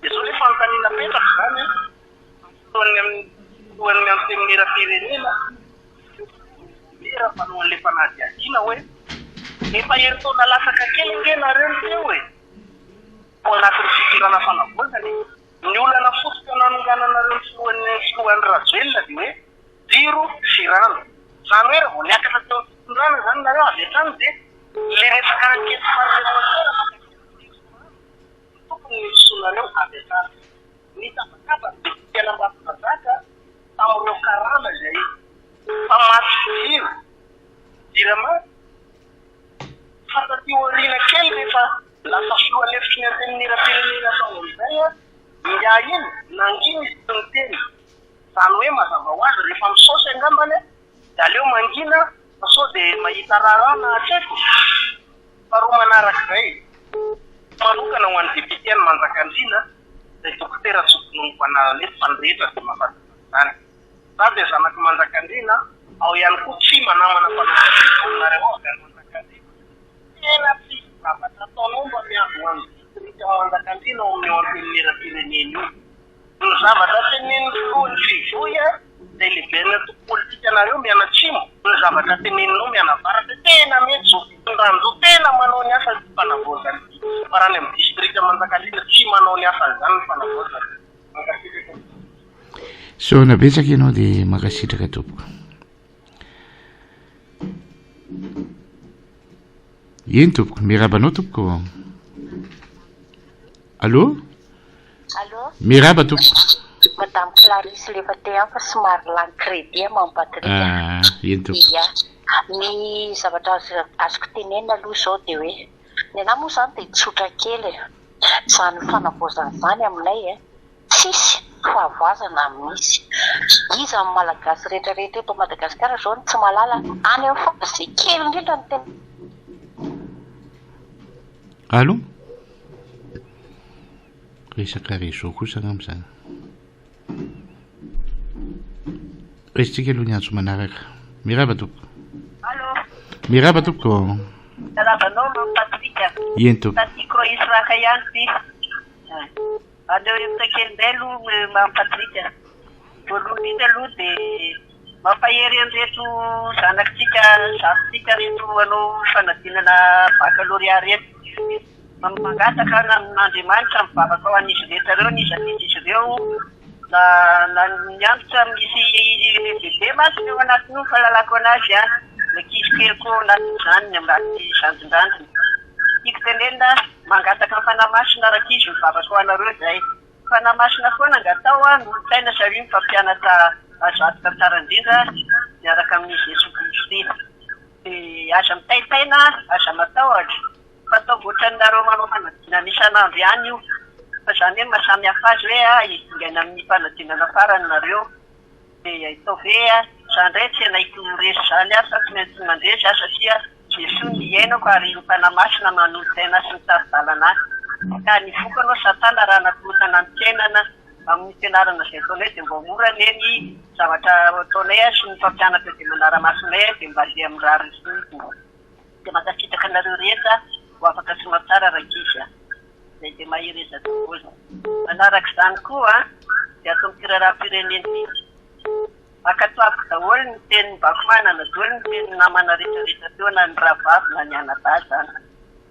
Dia izao ilay fanontaniana apetraka izany an, amin'ny filohan'ny Antenimierampirenena, Mera mpanao an'ilay fanadihadiana hoe, efa herintaona latsaka kely ange nareo no teo e! Tao anatin'ny fitondrana fanavaozana e! Ny olana fototra nanongananareo ny filohan'ny filoha Andry Rajoelina dia hoe jiro sy rano. Izany hoe raha vao niakatra teo amin'ny fitondrana izany nareo avy hatrany dia ilay resaka enquête parlementaire mahakasika ny jiro sy rano no tokony nirosoanareo avy hatrany. Ny tabataba ny député an'Ambatondrazaka tamin'ireo karana izay mpamatsy jiro, jirama, fa taty aoriana kely rehefa lasa filoha lefitry ny antenimierampirenena tao amin'izay ingahy iny, nangina izy tsy niteny. Izany hoe mazava ho azy rehefa misaosy angambany dia aleo mangina fa sao dia mahita raharaha na tsy haiko. Faharoa manarak'izay, manokana ho an'ny député an'i Manjakandriana izay Dokotera Jobonono Banalaleto fa ny rehetra dia mahafantatra an'izany. Za dia zanak'i Manjakandriana, ao ihany koa Tsima namana mpanao gazety aminareo ao avy any Manjakandriana. Tena tsisy zavatra ataonao mba miandry ho an'ny distrikan'i Manjakandriana ao amin'io antenimierampirenena io. Ny zavatra tenenin'ny filohan'ny Fivoy izay lehiben'ny antoko politikanareo mianatsimo, ny zavatra teneninao mianavaratra, tena mety izao fitondrana izao, tena manao ny asany ity fanavaozana ity, fa raha any amin'ny distrika Manjakandriana tsy manao ny asany izany ny fanavaozana. Mankasitraka tompoko. Isaorana betsaka ianao dia mankasitraka tompoko. Eny tompoko, miarahaba anao tompoko. Allô? Allô? Miarahaba tompoko. Madame Clarisse lefa te an fa somary lany crédit an Mamy Patrick a. Ah, eny tompoko. Ia. Ny zavatra azo azoko tenenina aloha izao dia hoe, ny anah moa izany dia tsotra kely e. Izany fanavaozana izany aminay e, tsisy fahavoazana misy. Iza amin'ny Malagasy rehetra rehetra eto Madagasikara izao no tsy mahalala any amin'ny faritra izay kely indrindra no tena. Allô? Resaka réseau kosa angamba izany. Raisintsika aloha ny antso manaraka. Miraba tompoko. Allô. Miraba tompoko. Miarahaba anao Mamy Patrick. Eny tompoko. Taty Croix-Israka ihany ity. Aleo hevitra kely indray aloha Mamy Patrick. Voalohany indrindra aloha dia mampahery an'ireto zanakitsika, zafintsika ireto hanao fanadinana baccalauréat ireto. Mangataka amin'Andriamanitra mivavaka ho an'izy rehetra ireo, n'iza n'iza izy ireo. Na na ny antitra misy bebe mantsy ny ao anatin'io fahalalako anazy an, ny ankizy kely koa ao anatin'izany ny ambany zandrindrandriny. Tiako tenenina, mangataka ny Fanahy Masina rankizy mivavaka ho anareo izay. Fanahy Masina foana angataho an, ny olon-tsaina satria mifampianatra azo antoka tsara indrindra miaraka amin'i Jesoa Kristy. Dia aza mitaintaina, aza matahotra. Fa ataovy ohatran'ny nareo manao fanadinana isan'andro ihany io. Fa izany hoe maha samy hafa azy hoe ah hidingana amin'ny fanadinana farany nareo. Dia ataovy hoe ah za indray tsy hanaiky ho resy izany aho fa tsy maintsy mandresy aho satria Jesoa no iainako ary ny Fanahy Masina manolo-tsaina sy mitari-dalana ahy. Ka ny vokany ho'a satana raha nakorontana ny fiainana amin'ny fianarana izay ataonay dia mba ho mora anie ny zavatra ataonay sy ny mpampianatra izay manara-maso anay dia mba handeha amin'ny rariny sy ny hitsiny. Dia mankasitraka anareo rehetra ho afaka soamatsara rankizy a! Izay dia mahereza daholo. Manaraka izany koa dia ato amin'ity raharaham-pirenena ity, ankatoaviko daholo ny tenin'i Bakomanana daholo ny tenin'ny namana rehetra rehetra teo na ny rahavavy na ny anadahy izany.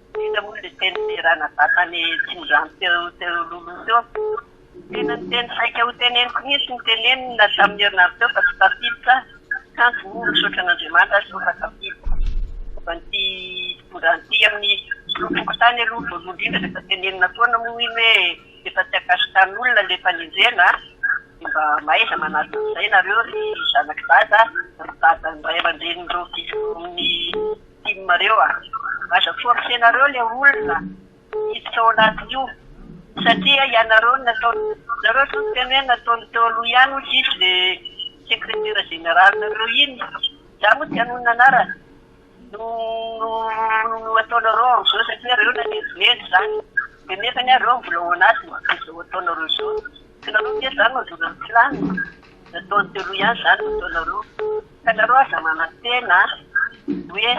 Indrindra moa ilay tenin'ilay ranadahy tany Atsimondrano teo teo alohaloha teo. Tena niteny saika ho teneniko mihitsy ny tenenina tamin'ny herinandro teo fa tsy tafiditra, kanjo moa misaotra an'Andriamanitra aho izao fa tafiditra. Momba an'ity fitondrana ity amin'ny filoham-pokontany aloha voalohany indrindra dia efa tenenina foana moa iny hoe efa tsy ankasitrahan'olona ilay fanendrena dia mba mahaiza manatona an'izay nareo ry zanak'i dada, ry dadan'ny ray aman-drenin'ireo ankizy ao amin'ny tim ireo a! Aza forcer-nareo ilay olona. hiditra ao anatin'io satria ianareo no nataony, nareo zao miteny hoe nataony teo aloha ihany hozy izy le secrétaire général nareo iny, za moa tsy hanonona anarana, no no ataonareo amin'izao satria reo nanendrinendry zany de nefany ary reo mbola ao anatiny de zao ataonareo zao, tsy nareo nge zany no andronan'ny tsy lanina, nataony teo aloha ihany zany no ataonareo, ka nareo aza manantena hoe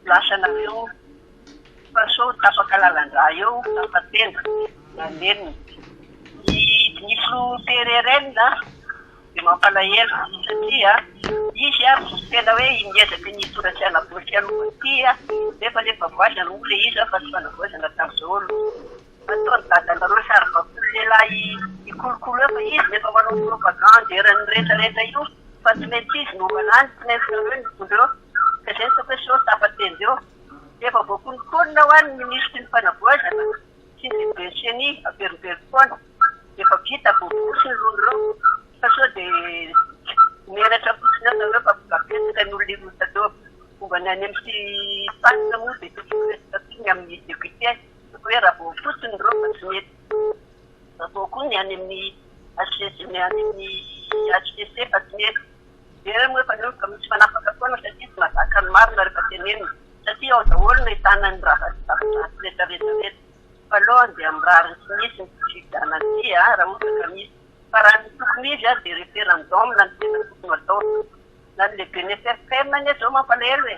lasanareo. Fa sao tapaka lalan-drà eo, tapa-tenda, na nenina. Ny ny filoha PRRN dia mampalahelo satria izy tena hoe miezaka ny hitondra sy hanavoa sy hanova ity nefa anie favoazana moa ilay izy fa tsy fanavaozana tamin'izao aloha. Ataon'i dadanareo saribakoly lehilahy hikolokolo eo fa izy no efa manao propagande eran'ny rehetra rehetra io fa tsy maintsy izy no homana any, tsy maintsy nareo no hitondra eo. Ka izay no ataoko hoe sao tapa-tenda eo. Efa voakononkonona hoa ny minisitry ny fanavoazana sy ny lehiben'ny ceni averimberiko foana. Efa vita voaborosy ny lohan'ireo fa sao dia menatra fotsiny eo nareo fa mbola betsaka ny olona hirotsaka eo. Momba ny any amin'ny PAN moa dia tsy miresaka intsony ny amin'ny député hoe raha vao fotsiny ireo fa tsy mety. Raha vao koa ny any amin'ny HCC ny any amin'ny HCC fa tsy mety. Jereo moa efa nanomboka misy manapaka foana satria tsy mahazaka ny marina rehefa tenenina satria ao daholo no ahitana ny raha zava-dratsy rehetra rehetra rehetra. Fa aleo andeha amin'ny rariny sy misy ny fifidianana ity a, raha ohatra ka misy. Fa raha ny tokony izy a dia referendum no tena tokony ho atao. Na ny lehiben'ny FFM anie zao mampalahelo e.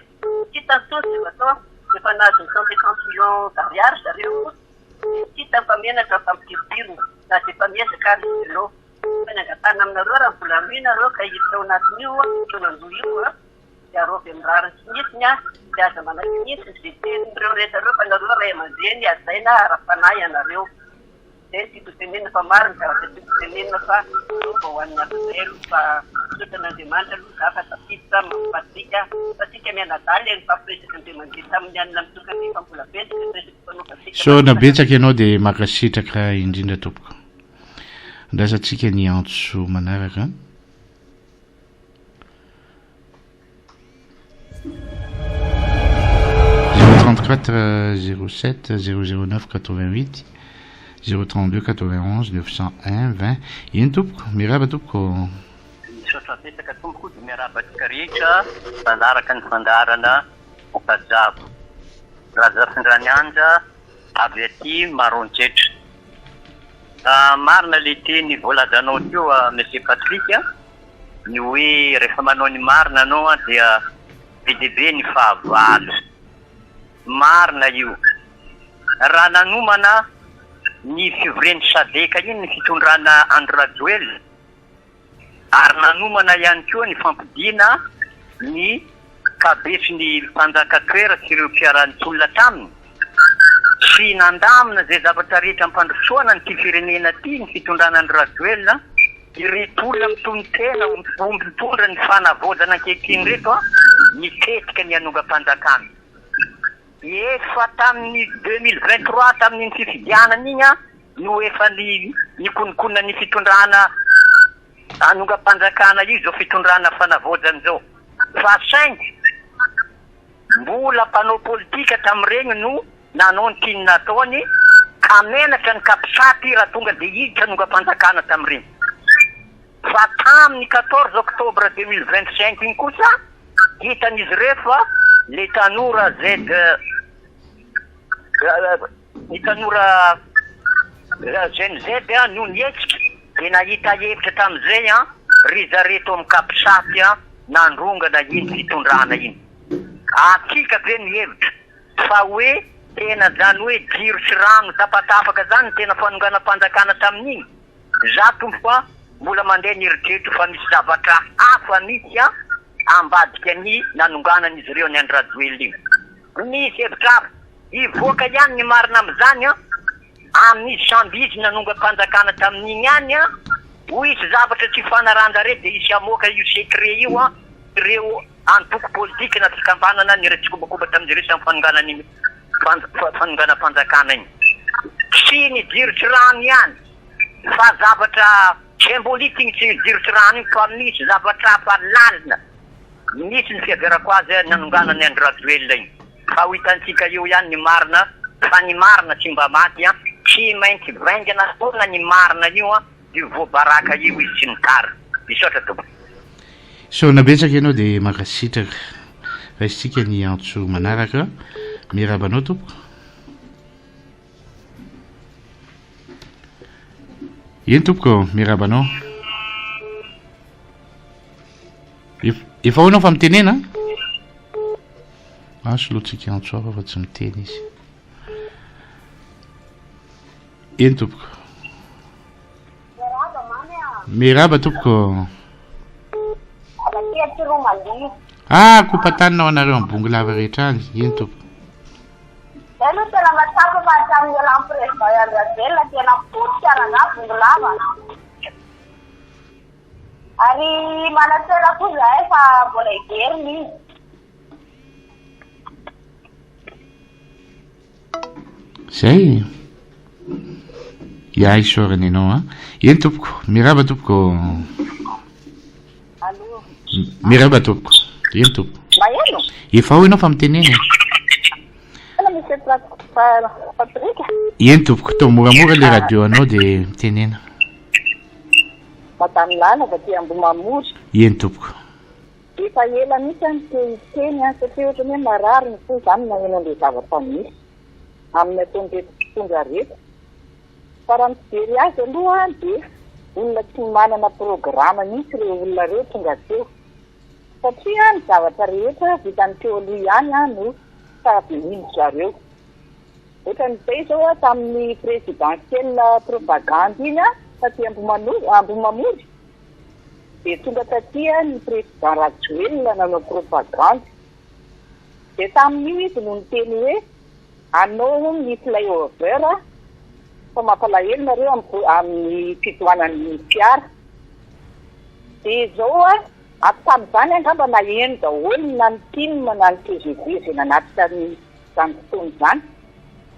Tsy hitany intsony izay ho atao. Efa nahazo ny 150 millions d'ariary zareo dia tsy hitany fa menatra mifampidiridirina na dia efa miezaka ary izy ireo. Fa ny angatahana aminareo raha mbola mino nareo ka hiditra ao anatin'io fitaonandoha io dia arovy amin'ny rariny sy ny hitsiny dia aza manaiky mihitsy izay tenin'ireo rehetra ireo fa nareo ray aman-dreny hajaina ara-panahy ianareo. Izay no tiako hotenenina fa maro ny zavatra tiako hotenenina fa aleo mba ho an'ny hafa indray aloha fa misaotra an'Andriamanitra aloha za fa tafiditra Mamy Patrick fa tsika mianadahy le nifampiresaka indray mandeha tamin'ny alina mitokana iny fa mbola betsaka ny resaka fanaovantsika Saona betsaka ianao dia mankasitraka indrindra tompoko. Andrasantsika ny antso manaraka. 034 07 009 88 032 91 901 20 Eny tompoko, miarahaba tompoko. Misaotra betsaka tompoko dia miarahaba antsika rehetra manaraka ny fandaharana Rajabo Razafindranianja avy aty Maroantsetra. Marina le teny voalazanao teo Monsieur Patrick a, ny hoe rehefa manao ny marina anao dia be dia be ny fahavalo. Marina io. Raha nanomana ny fivorian'ny Sadec iny ny fitondrana Andry Rajoelina, ary nanomana ihany koa ny fampodiana ny kabesy ny mpanjaka Toera sy ireo mpiara-nitolona taminy, sy nandamina izay zavatra rehetra ampandrosoana an'ity firenena ity ny fitondrana Andry Rajoelina. Ireto olona mitonon-tena ho mpitondra ny fanavaozana ankehitriny ireto nitetika ny hanongam-panjakana. Efa tamin'ny 2023 tamin'iny fifidianana iny no efa nikononkonona ny fitondrana hanongam-panjakana io izao fitondrana fanavaozana izao. Fa saingy mbola mpanao politika tamin'ireny no nanao ny tiany nataony ka menatra ny capsat raha tonga dia hiditra hanongam-panjakana tamin'ireny. Fa tamin'ny 14 octobre 2025 iny kosa hitan'izy ireo fa le tanora Z ny tanora Gen Z no nihetsika dia nahita hevitra tamin'izay ry zareo tao amin'ny capsat nandrongana iny fitondrana iny. Antsika ve mihevitra fa hoe tena zany hoe jiro sy rano tapatapaka zany ny tena fanonganam-panjakana tamin'iny? Za tompoko a, mbola mandeha ny eritreritro fa misy zavatra hafa mihitsy a ambadika ny nanonganan'izy ireo an'i Andry Rajoelina io. Misy hevitra hafa. Hivoaka ihany ny marina amin'izany an, amin'izy samby izy nanongam-panjakana tamin'iny ihany an, ho hisy zavatra tsy ifanarahan-jareo dia hisy hamoaka io secret io an, ireo antoko politika na fikambanana niray tsikombakomba tamin'izy ireo tamin'ny fanonganana iny fanonganam-panjakana iny. Tsy ny jiro sy rano ihany fa zavatra symbolique iny tsy jiro sy rano iny fa misy zavatra hafa lalina. Misy ny fiheverako azy nanongana an'i Andry Rajoelina iny. Fa ho hitantsika eo ihany ny marina fa ny marina tsy mba maty an, tsy maintsy vaingana foana ny marina io an, io voabaraka io izy sy ny tariny. Misaotra tompoko. Isaorana betsaka ianao dia mankasitraka. Raisintsika ny antso manaraka. Miarahaba anao tompoko. Eny tompoko, miarahaba anao. Efa ao ianao fa mitenena? Ah, solointsika antso hafa fa tsy miteny izy. Eny tompoko. Miarahaba mamy a. Miarahaba tompoko. Avy aty Tsiroamandihy. Ah, kopatanina ho anareo amin'ny Bongolava rehetra any. Eny tompoko. Zay aloha tena mahatsapa fa hatramin'ny nialan'ny président Andry Rajoelina tena potika rangahy Bongolava. Ary manantena koa izahay fa mbola hiverina izy. Zay. Ya isaorana ianao an. Eny tompoko, miraba tompoko. Allô. Miraba tompoko. Eny tompoko. Maheno? Efa ao ianao fa mitenena e. Tena Monsieur Patrick. Eny tompoko, atao moramora le radio anao dia mitenena. Madame Lala avy aty Ambohimamory. Eny tompoko. Efa ela mihitsy aho no te hiteny an, satria ohatran'ny hoe marary ny fo izany maheno an'ilay zavatra misy amin'ny ataon'ireto mpitondra ireto. Fa raha ny fijery azy aloha dia olona tsy manana programa mihitsy ireo olona ireo tonga teo. Satria ny zavatra rehetra vitan'ny teo aloha ihany no tadiavin-dry zareo. Ohatran'izay izao tamin'ny présidentielle propagande iny taty Ambohimamory. Dia tonga taty ny président Rajoelina nanao propagande. Dia tamin'io izy no niteny hoe anao hono ny fly over fa mampalahelo nareo amin'ny fitohanan'ny fiara. Dia izao ato tamin'izany angamba naheno daholo na ny tim na ny tgv izay nanatrika ny izany fotoana izany.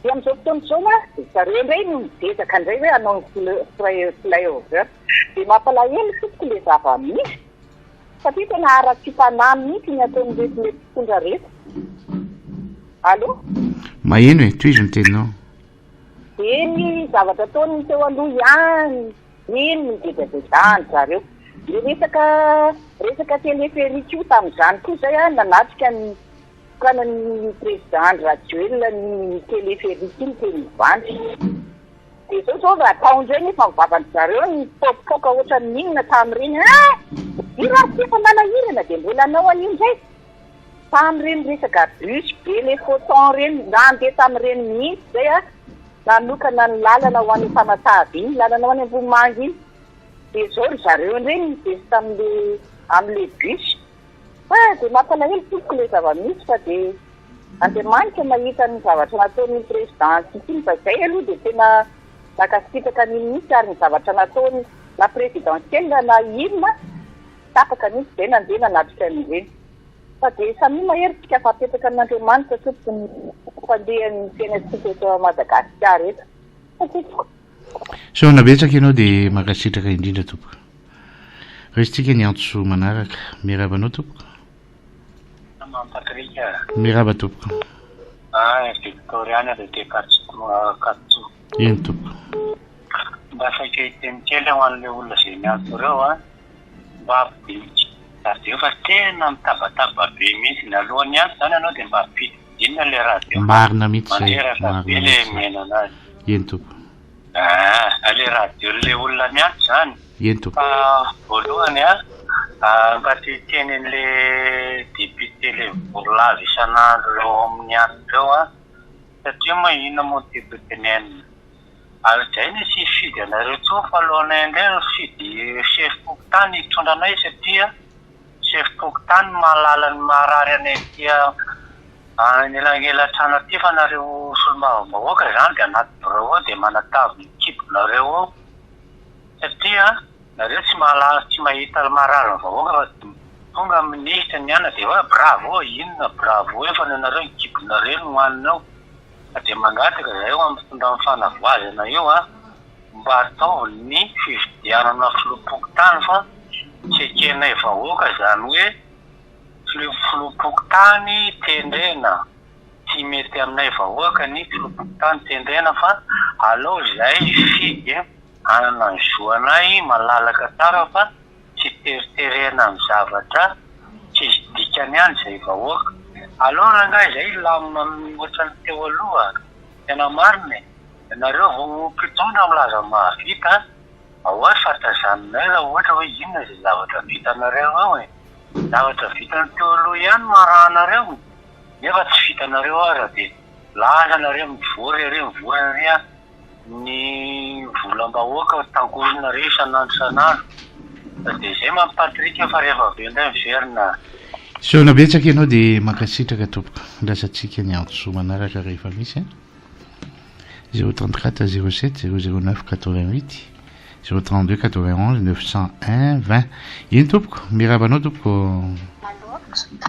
Dia amin'izao fotoana izao ry zareo indray no miezaka indray hoe hanao ny fly over. Dia mampalahelo tompoko le zava-misy satria tena haratsiam-panahy mihitsy ny ataon'ireto le mpitondra reto. Allô? Maheno e, tohizo ny teninao. Dia ny zavatra ataony teo aloha ihany, iny no gejagejahan-dry zareo. Le resaka resaka téléphérique io tamin'izany koa izay an, nanatrika ny fitokanan'ny président Andry Rajoelina ny téléphérique iny teny Ivandry. Dia zao zao raha atao indray nefa ny vavan-dry zareo nipoapoaka ohatran'ny inona tamin'ireny ah! Io ary tsy efa nanahirana dia mbola hanao an'io indray? Tamin'ireny resaka bus be le photon ireny, nandeha tamin'ireny mihitsy izay ah, nanokana ny lalana ho any Tamatave iny, lalana ho any Ambohimanga iny. Dia zao ry zareo indray nidesy tamin'le amin'le bus. Fa dia mampalahelo tompoko ilay zava-misy fa dia Andriamanitra mahita ny zavatra nataon'ny président antsika iny fa izay aloha dia tena nankasitraka an'iny mihitsy ary ny zavatra nataony. Na présidentielle na inona, tapaka mihitsy izay nandeha nanatrika an'ireny. Fa dia samia mahery tsika fa apetraka amin'Andriamanitra tompoko ny fandehan'ny fiainantsika eto Madagasikara eto. Tompoko. Misaona betsaka ianao dia mankasitraka indrindra tompoko. Raisintsika ny antso manaraka. Miarahaba anao tompoko. Maman Patrick a. Miarahaba tompoko. Ah, Victoria any avy aty Ankatso. Eny tompoko. Mba saika hiteny kely aho an'ilay olona izay miantso ireo a. Mba ampidino radio fa tena mitabataba be mihitsy. Alohan'ny hiantso izany ianao dia mba ampidinina ilay radio fa Marina mihitsy izay. mandreraka Marina be ilay mihitsy izay. mihaino anazy. Eny tompoko. Ah, ilay radio ilay olona miantso izany. Eny tompoko. Fa voalohany a, mba te hiteny an'ilay député ilay mivory lava isan'andro eo amin'ny anona eo an. Satria moa inona moa no tiako hotenenina? Ary izay anie tsy hifidy anareo intsony fa aleonay indray mifidy chef fokontany hitondra anay satria chef fokontany no mahalala ny maharary anay aty anelangelan-trano aty fa nareo solombavambahoaka izany dia anaty birao ao dia manatavy ny kibonareo ao satria nareo tsy mahalala tsy mahita ny maharary ny vahoaka fa tonga minisitra ny anona dia hoe bravo inona bravo eo fa ny anareo ny kibonareo no hohanina ao. Fa dia mangataka izahay ho amin'ny fitondran'ny fanavoazana io a, mba ataovy ny fifidianana filoham-pokontany fa tsy ekenay vahoaka izany hoe filoham-pokontany tendrena, tsy mety aminay vahoaka ny filoham-pokontany tendrena fa alao izahay hifidy hanana ny zo anay malalaka tsara fa tsy teriterena amin'ny zavatra tsisy dikany ihany izay vahoaka. Aleo rangahy izay hilamina amin'ny ohatran'ny teo aloha a! Tena marina e! Ianareo vao mpitondra milaza mahavita a! Ao ary fa tazaninay raha ohatra hoe inona izay zavatra vitanareo eo e! Zavatra vitan'ny teo aloha ihany no arahanareo nefa tsy vitanareo aza dia lasa nareo mivory ery mivory ery a! Ny volam-bahoaka tangorona re isan'andro isan'andro. Fa dia izay manko Patrick fa rehefa avy eo indray miverina. Misaona betsaka ianao dia mankasitraka tompoko. Andrasantsika ny antso manaraka rehefa misy a. 034 07 009 88 032 91 901 20. Eny tompoko, miarahaba anao tompoko.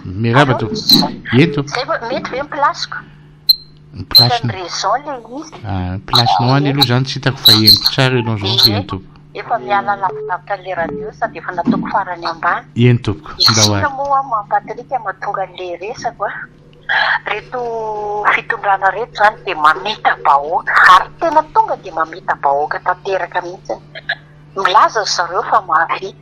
Miarahaba tompoko. Eny tompoko. Zay vao mety ve ny place-ko? Ny place Ohatran'ny raison le izy. Ah, ny place-nao any aloha zany tsy hitako fa henoko tsara ianao zao Ie, eny tompoko. efa miala lavidavitra an'le radio sady efa nataoko farany ambany. Eny tompoko, ndao Inona ary. moa Maman Patrick mahatonga an'le resako a? Reto fitondrana reto zany dia mamita-bahoaka ary tena tonga dia mamita-bahoaka tanteraka mihitsy. Milaza ry zareo fa mahavita.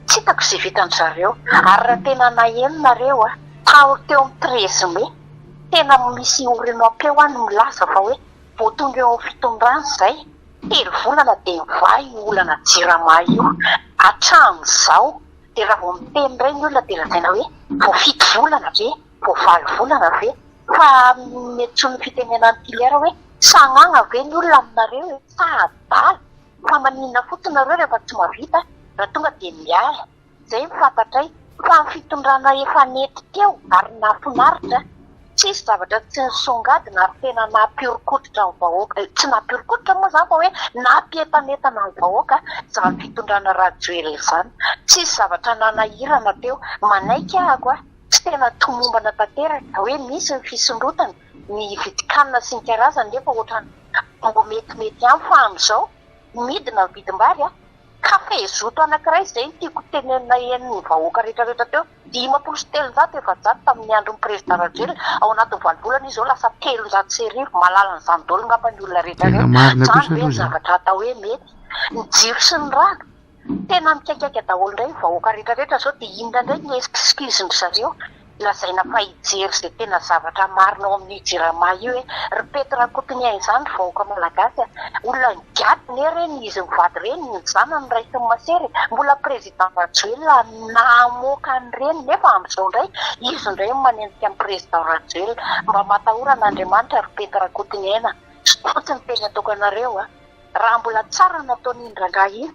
Tsy hitako izay vitan-dry zareo. Ary raha tena naheno nareo a, tao teo amin'ny treize mai, Tena misy orinoam-peo any milaza fa hoe vao tonga eo amin'ny fitondrana izay, telo volana dia mivaha io olana jirama io. Hatramin'izao dia raha vao miteny indray ny olona dia lazaina hoe vao fito volana ve, vao valo volana ve? Fa miantsoa ny fitenenan'i Tilière hoe sagnagna ve ny olona aminareo e? Sa adala? Fa maninona fotsiny nareo rehefa tsy mahavita raha tonga dia miala? Zay ny fantatray fa ny fitondrana efa nety teo ary nahafinaritra, tsisy zavatra tsy nisongadina ary tena nampihoron-koditra ny vahoaka, tsy nampihoron-koditra moa zany fa hoe nampientanentana ny vahoaka izany fitondrana Rajoelina izany, tsisy zavatra nanahirana teo, manaiky ahako a, tsy tena tomombana tanteraka hoe misy ny fisondrotana, ny vidin-kanina sy ny karazany nefa ohatran'ny mbo metimety ihany fa amin'izao midina ny vidim-bary a, Kafe zoto anakiray izay no tiako tenenina henon'ny vahoaka rehetra rehetra teo, 450 400 tamin'ny andron'ny président Rajoelina, ao anatin'ny valo volana izy izao lasa 1300, mahalala an'izany daholo angamba ny olona rehetra Tena rehetra, marina izany kosa ve aloha ny izany. zavatra atao hoe mety? Ny jiro sy ny rano, tena mikaikaika daholo indray ny vahoaka rehetra rehetra izao dia inona indray ny excuse-ndry zareo? Lazaina fa hijery izay tena zavatra marina ao amin'io jirama io e! Ry Pety Rakotoniaina izany ry vahoaka malagasy a! Olona nigadona anie ireny izy mivady ireny, ny zanany raisin'ny masera e! Mbola président Rajoelina namoaka an'ireny nefa amin'izao indray izy indray no manenjika an'i président Rajoelina. Mba matahora an'Andriamanitra ry Pety Rakotoniaina! Zao fotsiny ny teny ataoko anareo a! Raha mbola tsara ny nataon'iny rangahy iny,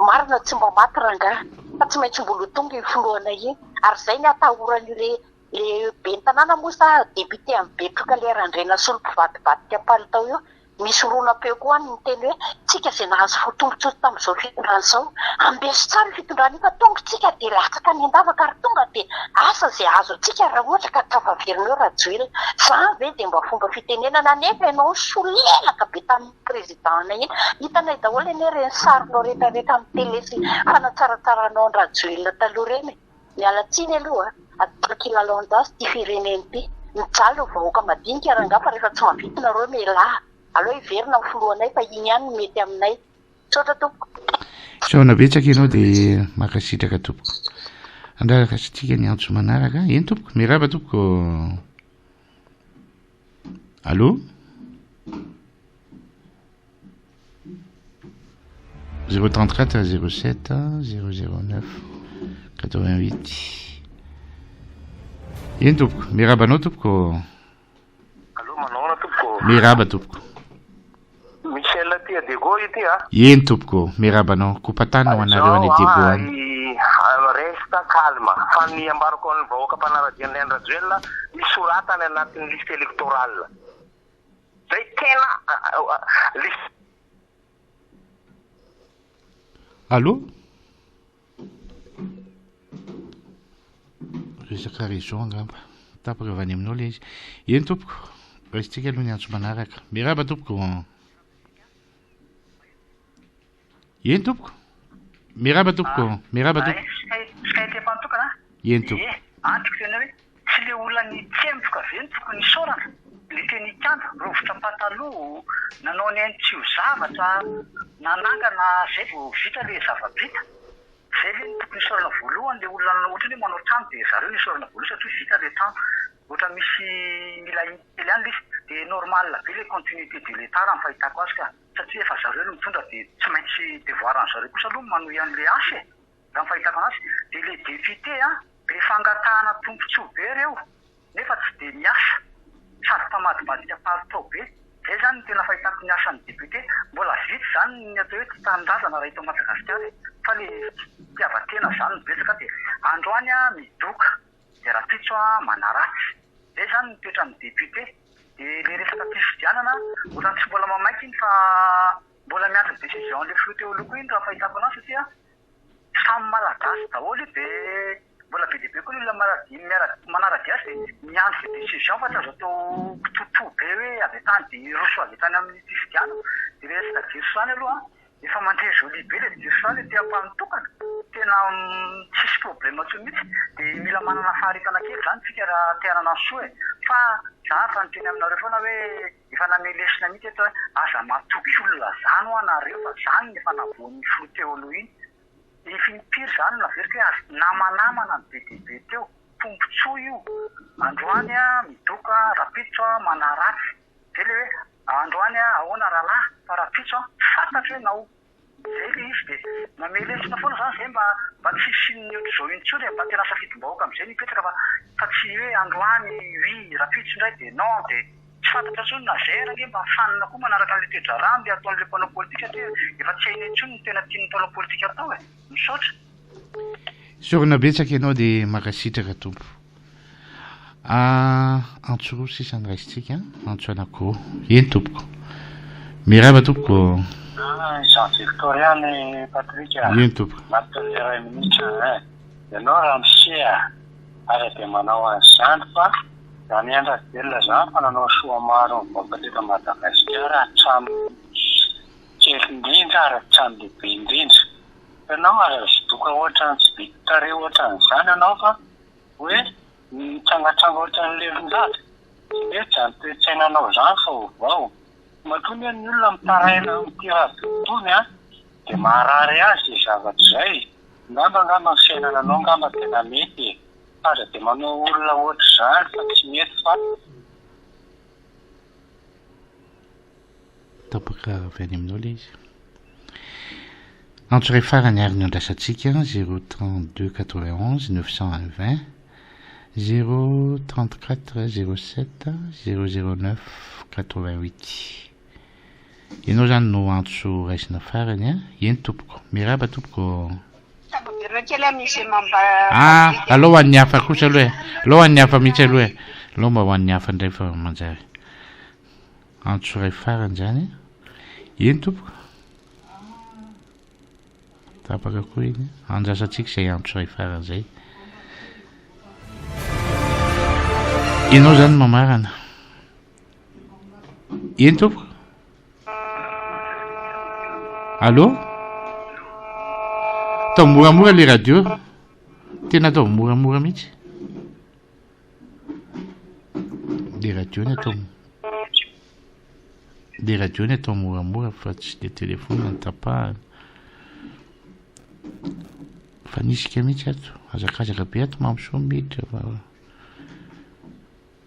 Marina tsy mba maty rangahy fa tsy maintsy mbola ho tonga io filohanay io ary zay ny atahoran'io le le ben'ny tanàna moa sa député an'i Betroka le Randrianasolo mpivadibadika palitao io. Misy horonam-peo koa any miteny hoe tsika izay nahazo tombontsoa tamin'izao fitondrana izao, ambeso tsara io fitondrana io fa tonga tsika dia latsaka any an-davaka ary tonga dia asa izay azo antsika raha ohatra ka tafaverina eo Rajoelina. Izany ve dia mba fomba fitenenana nefa ianao nisolelaka be tamin'iny président-nay iny. Hitanay daholo anie ireny sarinao rehetrarehetra amin'ny télé sy fanatsaratsarana an-dRajoelina taloha ireny e. Miala tsiny aloha a, atao kilalaon-jaza ity firenena ity. Mijaly ny vahoaka madinika rangaha fa rehefa tsy mahavita nareo mialà. Aleo hiverina ny filohanay fa iny ihany no mety aminay. Misaotra tompoko. Misaona betsaka ianao dia mankasitraka tompoko. Andraraka sy tsika ny antso manaraka. Eny tompoko, miarahaba tompoko. Allô? 034 07 009 88 Eny tompoko, miarahaba anao tompoko. Allo, manao ahoana tompoko? Miarahaba tompoko. Michel aty à Diego ity a. Eny tompoko, miarahaba anao. Kopa-tanana ho anareo any Diego any. Reste calme fa ny ambarako an'ny vahoaka mpanara-dia an'i Andry Rajoelina, misorata any anatin'ny liste électorale. Zay tena liste. Allô? Resaka réseau angamba. Tapaka avy any aminao ilay izy. Eny tompoko, raisintsika aloha ny antso manaraka. Miarahaba tompoko. Eny tompoko. Miarahaba tompoko. Ah, Miarahaba tompoko. Skype efa nitokana. Eny tompoko. Ie, antoko tena hoe tsy le olona nitsemboka ve no tokony hisaorana? Le teny Ikanda, rovitra pataloha, nanao ny ainy tsy ho zavatra, nanangana zay vao vita le zava-bita. Zay ve no tokony hisaorana voalohany le olona nanao ohatrany hoe manao trano dia zareo no hisaorana voalohany satria vita le trano. Ohatra misy mila iny kely ihany le izy. Dia normal be le continuité de l'Etat raha ny fahitako azy ka. Satria efa zareo no mitondra dia tsy maintsy devoir an'zareo kosa aloha ny manohy an'le asa e! Raha ny fahitako anazy. Dia le député an, be fangatahana tombotsoa be reo nefa tsy dia miasa, sady mpamadibadika palitao be. Zay zany no tena fahitako ny asan'ny député. Mbola vitsy zany ny atao hoe tia tanindrazana raha eto Madagasikara e! Fa le fitiavan-tena zany no betsaka dia androany an midoka dia rahampitso an manaratsy. Zay zany ny toetran'ny député. Dia le resaka fifidianana, ohatran'ny tsy mbola mamaiky iny fa mbola miandry ny décision an'le filoha teo aloha koa iny raha ny fahitako anazy satria samy malagasy daholo io dia mbola be dia be koa ny olona maladi miara manara-dia azy dia miandry izay décision fa tsy azo atao kitoatoa be hoe avy hatrany dia hiroso avy hatrany amin'ny fifidianana. Dia le resaka jiro sy rano aloha Efa mandeha jolie be le jiro sa le te ampanotokana? Tena tsisy problème intsony mihitsy de mila manana faharetana kely zany tsika raha te hanana ny soa e! Fa za efa niteny aminareo foana hoe efa namehy lesona mihitsy eto hoe aza matoky olona zany hoa nareo fa zany no efa navoan'ny filoha teo aloha iny. Efa impiry zany no naveriko hoe aza namanamana ny be dia be teo, tombotsoa io, androany midoka, rapitso manaratsy. Zay le hoe androany ahoana rahalahy fa rahampitso an tsy fantatro hoe nao. Zay le izy de mamehy lesona foana zany zay mba mba tsy hisian'ny ohatr'izao intsony e, mba tena safidim-bahoaka am'zay no hipetraka fa fa tsy hoe androany oui rahampitso indray de non de tsy fantatra intsony na zay ary ange mba fanina koa manaraka an'le toe-draharaha am'le ataon'le mpanao politika satria efa tsy hainay intsony ny tena tian'ny mpanao politika atao e. Misaotra. Isaorana betsaka ianao dia mankasitraka Tompo. Ah, antso roa sisa ny raisintsika, antso anankiroa. Eny tompoko. Miarahaba tompoko. Ah, Jean Victoria ny Patrick a. Eny tompoko. Anatin'ny iray minitra eh. Ianao ramose a, aza dia manao an'izany fa zany Andry Rajoelina zany fa nanao soa maro ny vahoaka teto Madagasikara hatramin'ny kely indrindra ary hatramin'ny lehibe indrindra. Fa ianao aza zidoka ohatran'ny tsy vita tarehy ohatran'izany ianao fa hoe mitsangatsanga ohatran'ny lelon-dada. Tsy mety izany toe-tsainanao izany fa ovao. Matoa anie ny olona mitaraina amin'ity radio itony an, dia maharary azy izay zavatra izay. Angamba angamba ny fiainananao angamba tena mety e. Fa aza dia manao olona ohatr'izany fa tsy mety fa. Tapaka avy any aminao ilay izy. Antso iray farany ary ny andrasantsika, 032 91 920, 034 07 009 88. Ianao izany no antso raisina farany a. Eny tompoko. Miarahaba tompoko. Tafaverina kely amin'ny izay mamba Ah, aleo ho an'ny hafa kosa aloha e. Aleo ho an'ny hafa mihitsy aloha e. Aleo mba ho an'ny hafa indray fa manjary. Antso iray farany izany. Eny tompoko. Tapaka koa iny. Andrasantsika izay antso iray farany izay. Ianao izany mamarana. Eny tompoko. Allô? Atao moramora le radio. Tena atao moramora mihitsy. Le radio ny atao Le radio ny atao moramora fa tsy le téléphone no tapahana. Fa nisika mihitsy ato. Hazakazaka be ato Mamsoa miditra fa.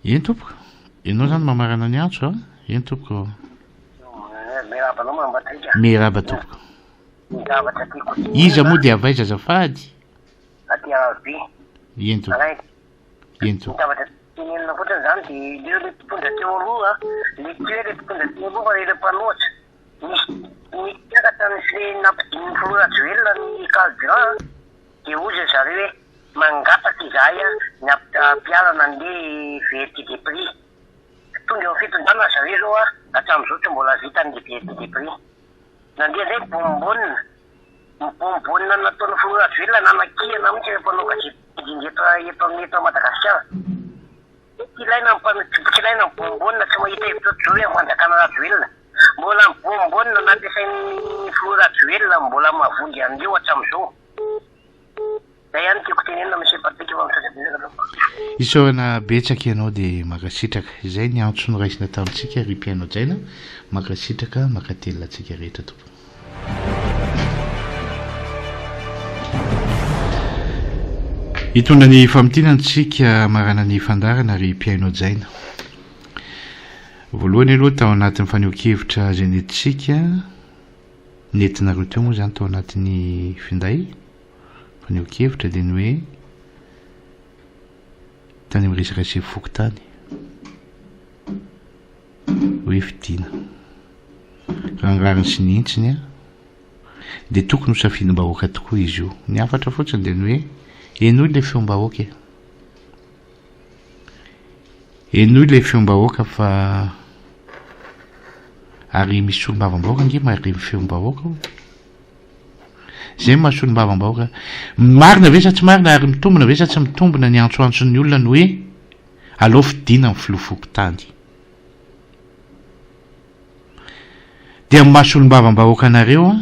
Eny tompoko. Ianao izany mamarana ny antso a? Eny tompoko. Miarahaba anao Mama Patrick. Miarahaba tompoko. Ny zavatra tiako tenenina. Iza moa dia avy aiza azafady? Aty Arabe. Eny tompoko. Eny tompoko. Ny zavatra tiako tenenina fotsiny izany dia ireo le mpitondra teo aloha, le tsy hoe le mpitondra teo aloha fa ireo mpanohitra. Nisy niakatra ny frais nampidinin'ny filoha Rajoelina ny carburant. Dia hoy ry zareo hoe, Mangataka izahay ny hampiharana an'ilay VRT des prix. Tonga eo amin'ny fitondrana ry zareo izao, hatramin'izao tsy mbola vita ny VRT des prix. Nandeha indray ny bonbonne. Ny bonbonne nataon'ny filoha Rajoelina nanakihana mihitsy ireo mpanao gazety indrindra eto eto amin'ny eto Madagasikara. Tsy ilaina ny mpanao tsy ilaina ny bonbonne, tsy mahita hevitra ohatr'izao hoe fanjakana Rajoelina. Mbola ny bonbonne nampiasain'ny filoha Rajoelina mbola mahavonjy an'ireo hatramin'izao. Zay ihany tiako tenenina Monsieur Patrick fa misaotra betsaka tompoko. Isaorana betsaka ianao dia mankasitraka. Izay ny antso noraisina tamintsika ry mpihaino hajaina. Mankasitraka, mankatelina antsika rehetra tompoko. Hitondra ny famintinana isika hamarana ny fandaharana ry mpihaino hajaina. Voalohany aloha tao anatin'ny fanehoan-kevitra izay nentintsika, nentinareo teo moa izany tao anatin'ny finday, fanehoan-kevitra dia ny hoe tany amin'ny resaka sefo fokontany hoe fidiana. Raha ny rariny sy ny hintsiny dia tokony ho safidim-bahoaka tokoa izy io. Ny hafatra fotsiny dia ny hoe henoy ilay feom-bahoaka e. Henoy ilay feom-bahoaka fa ary misy solombavambahoaka ange mahare ny feom-bahoaka ao. Izay no maha solombavambahoaka. Marina ve sa tsy marina ary mitombina ve sa tsy mitombina ny antsoantson'ny olona ny hoe aleo fidiana ny filoha fokontany. Dia amin'ny maha solombavambahoaka anareo an,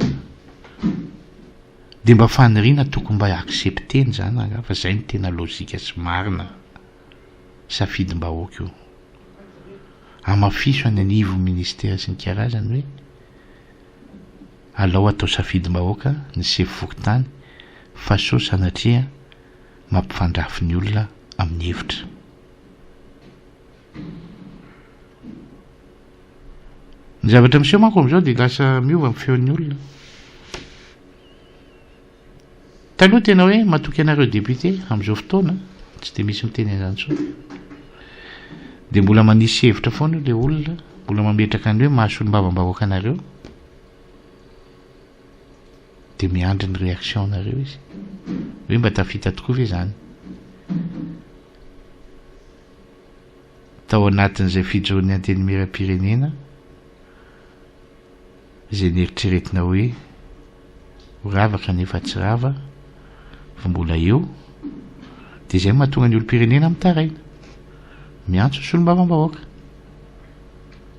dia mba faniriana tokony mba accepter-ny izany angaha fa izay no tena lojika sy marina. Safidim-bahoaka io. Hamafiso any anivon'ny ministera sy ny karazany hoe alao atao safidim-bahoaka ny sefo fokontany fa sao sanatria mampifandrafy ny olona amin'ny hevitra. Ny zavatra miseho manko amin'izao dia lasa miova ny feon'ny olona. Taloha tena hoe matoky anareo député, amin'izao fotoana tsy dia misy miteny an'izany intsony. Dia mbola manisy hevitra foana io ilay olona, mbola mametraka ny hoe maha solombavambahoaka anareo. Dia miandry ny réaction nareo izy. Hoe mba tafita tokoa ve izany? Tao anatin'izay fijoroan'ny Antenimierampirenena izay neritreretina hoe ho rava kanefa tsy rava fa mbola eo dia izay no mahatonga ny olom-pirenena mitaraina, miantso ny solombavambahoaka,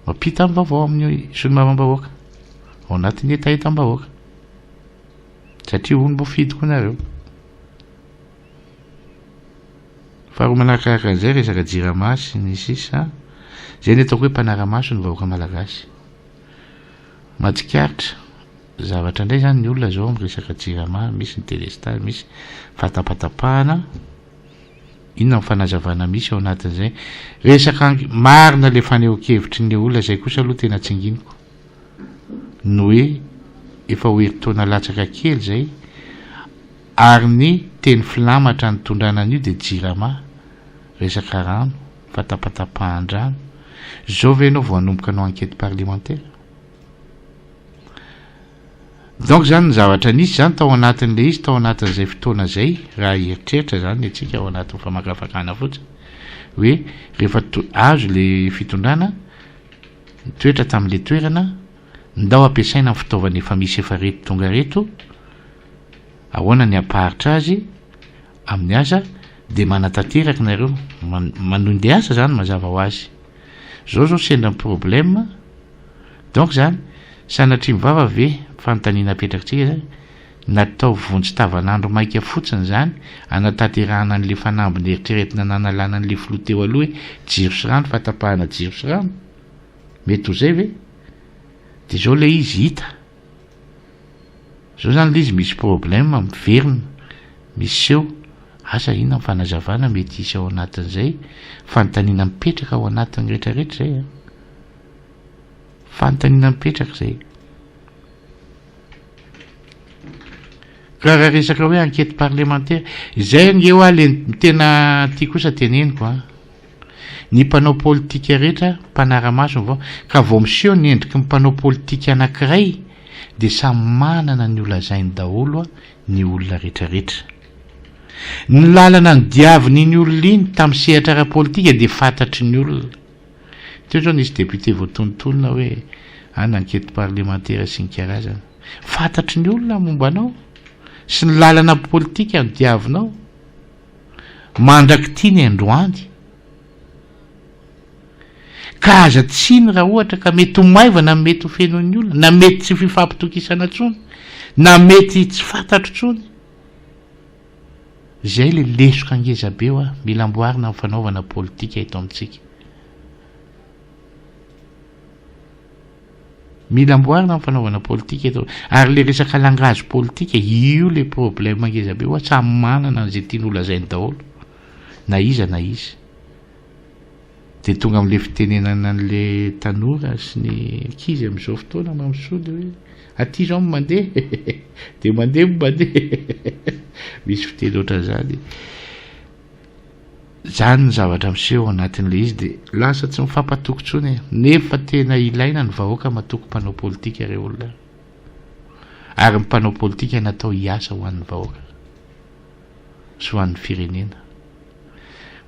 mampita ny vaovao amin'ny solombavambahoaka ao anatin'ny hetahetam-bahoaka satria hono voafidy koa nareo. Faharoa manarakaraka an'izay resaka jirama sy ny sisa, izay ny ataoko hoe mpanara-maso ny vahoaka malagasy. Mahatsikaritra zavatra indray izany ny olona izao amin'ny resaka jirama, misy ny delestazy, misy fahatapatapahana, inona ny fanazavana misy ao anatin'izay. Resaka marina ilay fanehoan-kevitry ny olona, izay kosa aloha tena tsinginiko. Ny hoe efa ho herintaona latsaka kely izay Ary ny teny filamatra nitondrana an'io dia jirama, resaka rano, fatapatapahan-drano. Izao ve ianao vao hanomboka hanao enquête parlementaire? Donc izany ny zavatra nisy izany tao anatin'ilay izy tao anatin'izay fotoana izay, raha hieritreritra izany ny antsika ao anatin'ny famakafakana fotsiny, hoe rehefa azo ilay fitondrana. Nitoetra tamin'ilay toerana, ndao ampiasaina ny fitaovana efa misy efa reto tonga reto, ahoana ny hampaharitra azy amin'ny asa dia manatanteraka nareo, manohy ndeha asa zany mazava ho azy. Zao zao sendra ny problème, donc zany sanatria ny vava ve fanontaniana apetrakitsika zany, natao vonjy tavanandro maika fotsiny zany anatanterahana an'le fanamby neritreretina nanalana an'le filoha teo aloha hoe jiro sy rano fa tapahana jiro sy rano? Mety ho zay ve? De zao le izy hita. Zao zany le izy misy problème miverina, miseho, asa inona ny fanazavana mety hisy ao anatin'izay, fanontaniana mipetraka ao anatin'ny retraretra zay an. Fanontaniana mipetraka zay. Ka raha resaka hoe enquête parlementaire, izay ange hoa le tena ty kosa teneniko an. Ny mpanao politika rehetra mpanara-maso ny vaovao, ka vao miseho ny endriky ny mpanao politika anankiray dia samy manana ny holazainy daholo ny olona rehetrarehetra. Ny lalana nodiavin'iny olona iny tamin'ny sehatra ara-politika dia fantatry ny olona. Teo izao nisy député voatonontonona hoe any enquête parlementaire sy ny karazany. Fantatry ny olona ny momba anao sy ny lalana politika nodiavinao. Mandrak'ity ny androany. Ka aza tsiny raha ohatra ka mety ho maivana ny mety ho fenon'ny olona, na mety tsy fifampitokisana intsony, na mety tsy fantatro intsony. Izay le lesoka ngeza be hoa, mila amboarina ny fanaovana politika eto amintsika. Mila amboarina ny fanaovana politika eto ary le resaka langage politika io le problème ngeza be hoa samy manana an'izay tiany ho lazainy daholo na iza na iza. De tonga am'le fitenenana an'le tanora sy ny ankizy am'izao fotoana Mamisoa le hoe aty zao mandeha de mandeha mandeha misy fiteny ohatran'izany. Zany ny zavatra miseho ao anatin'ilay izy dia lasa tsy mifampatoky intsony e! Nefa tena ilaina ny vahoaka matoky mpanao politika re olona ary ny mpanao politika natao hiasa ho an'ny vahoaka sy ho an'ny firenena.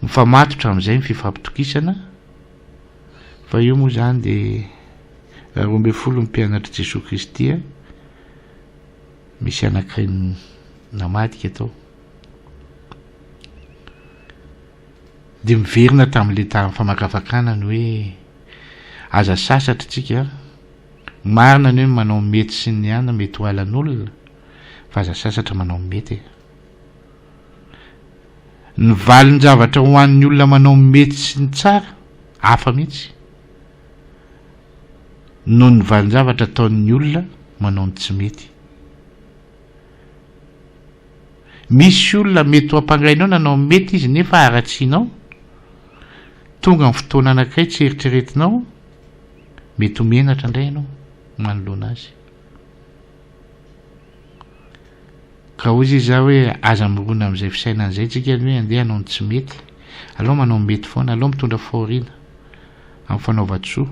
Mifamatotra amin'izay ny fifampitokisana fa io moa izany dia raha 12 ny mpianatr'i Jesoa Kristy misy anankiray namadika tao. Dia miverina tamin'ilay tamin'ny famakafakana ny hoe aza sasatra tsika, marina ny hoe manao mety sy ny ana mety ho halan'olona fa aza sasatra manao mety e. Ny valin-javatra ho an'ny olona manao mety sy ny tsara hafa mihitsy noho ny valin-javatra ataon'ny olona manao ny tsy mety. Misy olona mety ho ampangainao nanao ny mety izy nefa haratsianao. Tonga ny fotoana anankiray tsy eritreretinao, mety ho menatra indray ianao manoloana azy. Ka hoy izy za hoe aza mirona amin'izay fisainana izay tsika ny hoe andeha hanao ny tsy mety. Alao manao ny mety foana, alao mitondra fahoriana amin'ny fanaovan-tsoa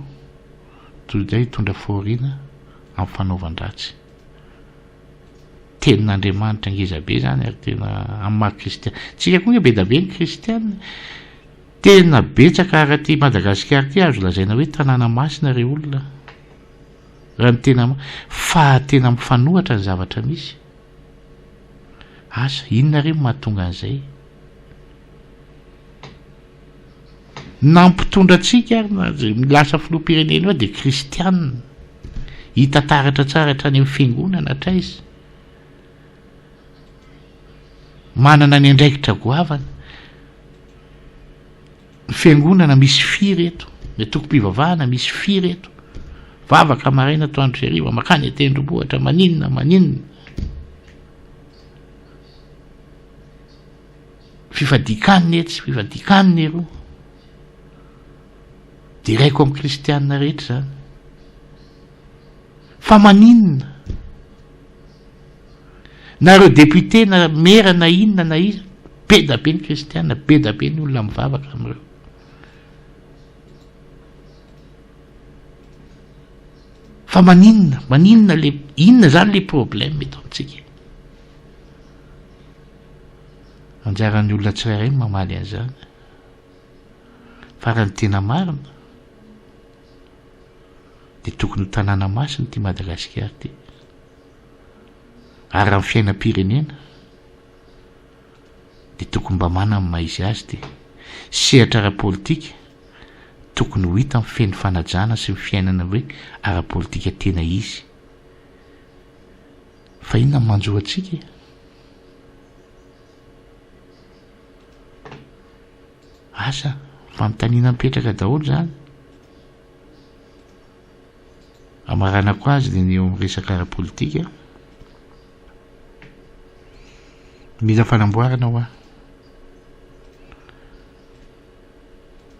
toy izay hitondra fahoriana amin'ny fanaovan-dratsy. Tenin'Andriamanitra ngeza be zany ary tena amin'ny maha kristiana. Tsika koa nge be da be ny kristiana. Tena betsaka ary aty Madagasikara aty azo lazaina hoe tanàna masina re olona. Raha ny tena fa tena mifanohatra ny zavatra misy. Asa, inona re no mahatonga an'izay? Nampitondra antsika ary na izay lasa filoham-pirenena eo dia kristianina. Hita taratra tsara hatrany amin'ny fiangonana hatraiza. Manana ny andraikitra goavana. Ny fiangonana misy firy eto, ny antokom-pivavahana misy firy eto. Vavaka maraina atoandro sy hariva, makany an-tendrombohitra, maninona maninona. Fifadian-kanina etsy, fifadian-kanina eroa. Deraiko amin'ny kristianina rehetra izany. Fa maninona? Na ireo député na mera na inona na iza, be da be ny kristianina, be da be ny olona mivavaka amin'ireo. Fa maninona? Maninona le, inona izany le problème eto amintsika? Anjaran'ny olona tsirairay ny mamaly an'izany. Fa raha ny tena marina. Dia tokony ho tanàna masina ity Madagasikara ity. Ary raha ny fiainam-pirenena dia tokony mba manana ny maha izy azy ity. Sehatra ara-politika tokony ho hita ny feno fanajana sy ny fiainana hoe ara-politika tena izy. Fa inona no manjo antsika e? Asa, fanontaniana mipetraka daholo izany. Amaranako azy dia ny eo amin'ny resaka ara-politika. Mila fanamboarana hoa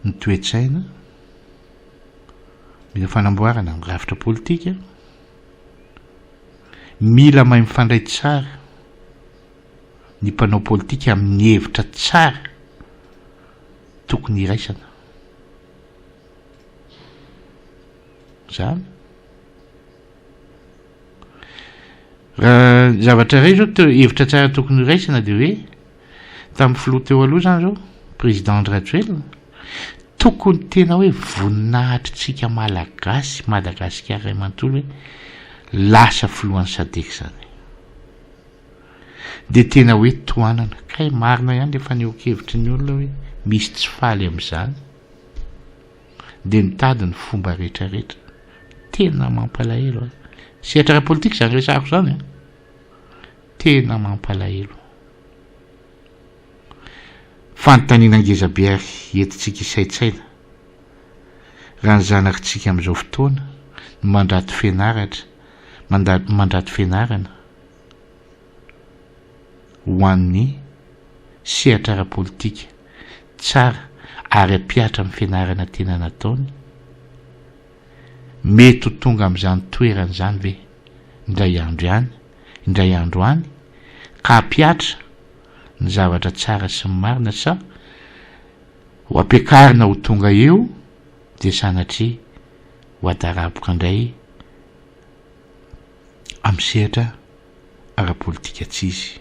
ny toe-tsaina, mila fanamboarana ny rafitra politika, mila mahay mifandray tsara ny mpanao politika amin'ny hevitra tsara tokony hiraisana. Zany. Raha zavatra iray zao to- hevitra tsara tokony horaisina dia hoe tamin'ny filoha teo aloha zany zao, président Andry Rajoelina, tokony tena hoe voninahitritsika Malagasy, Madagasikara iray manontolo hoe lasa filohan'ny Sadec zany. Dia tena hoe tohanana. Kay marina ihany le fanehoan-kevitry ny olona hoe misy tsy faly amin'izany. Dia mitady ny fomba rehetra rehetra. Tena mampalahelo a. Sehatra ara-politika izany resahako izany a. Tena mampalahelo. Fanontaniana ngeza be ary entintsika hisaintsaina. Raha ny zanakitsika amin'izao fotoana no mandrato fianaratra, mandrato fianarana ho an'ny sehatra ara-politika tsara ary hampihatra amin'ny fianarana tena nataony, mety ho tonga amin'izany toerana izany ve indray andro ihany, indray andro any, ka hampihatra ny zavatra tsara sy ny marina sa ho ampiakarina ho tonga eo dia sanatria ho adaraboka indray amin'ny sehatra ara-politika tsy izy.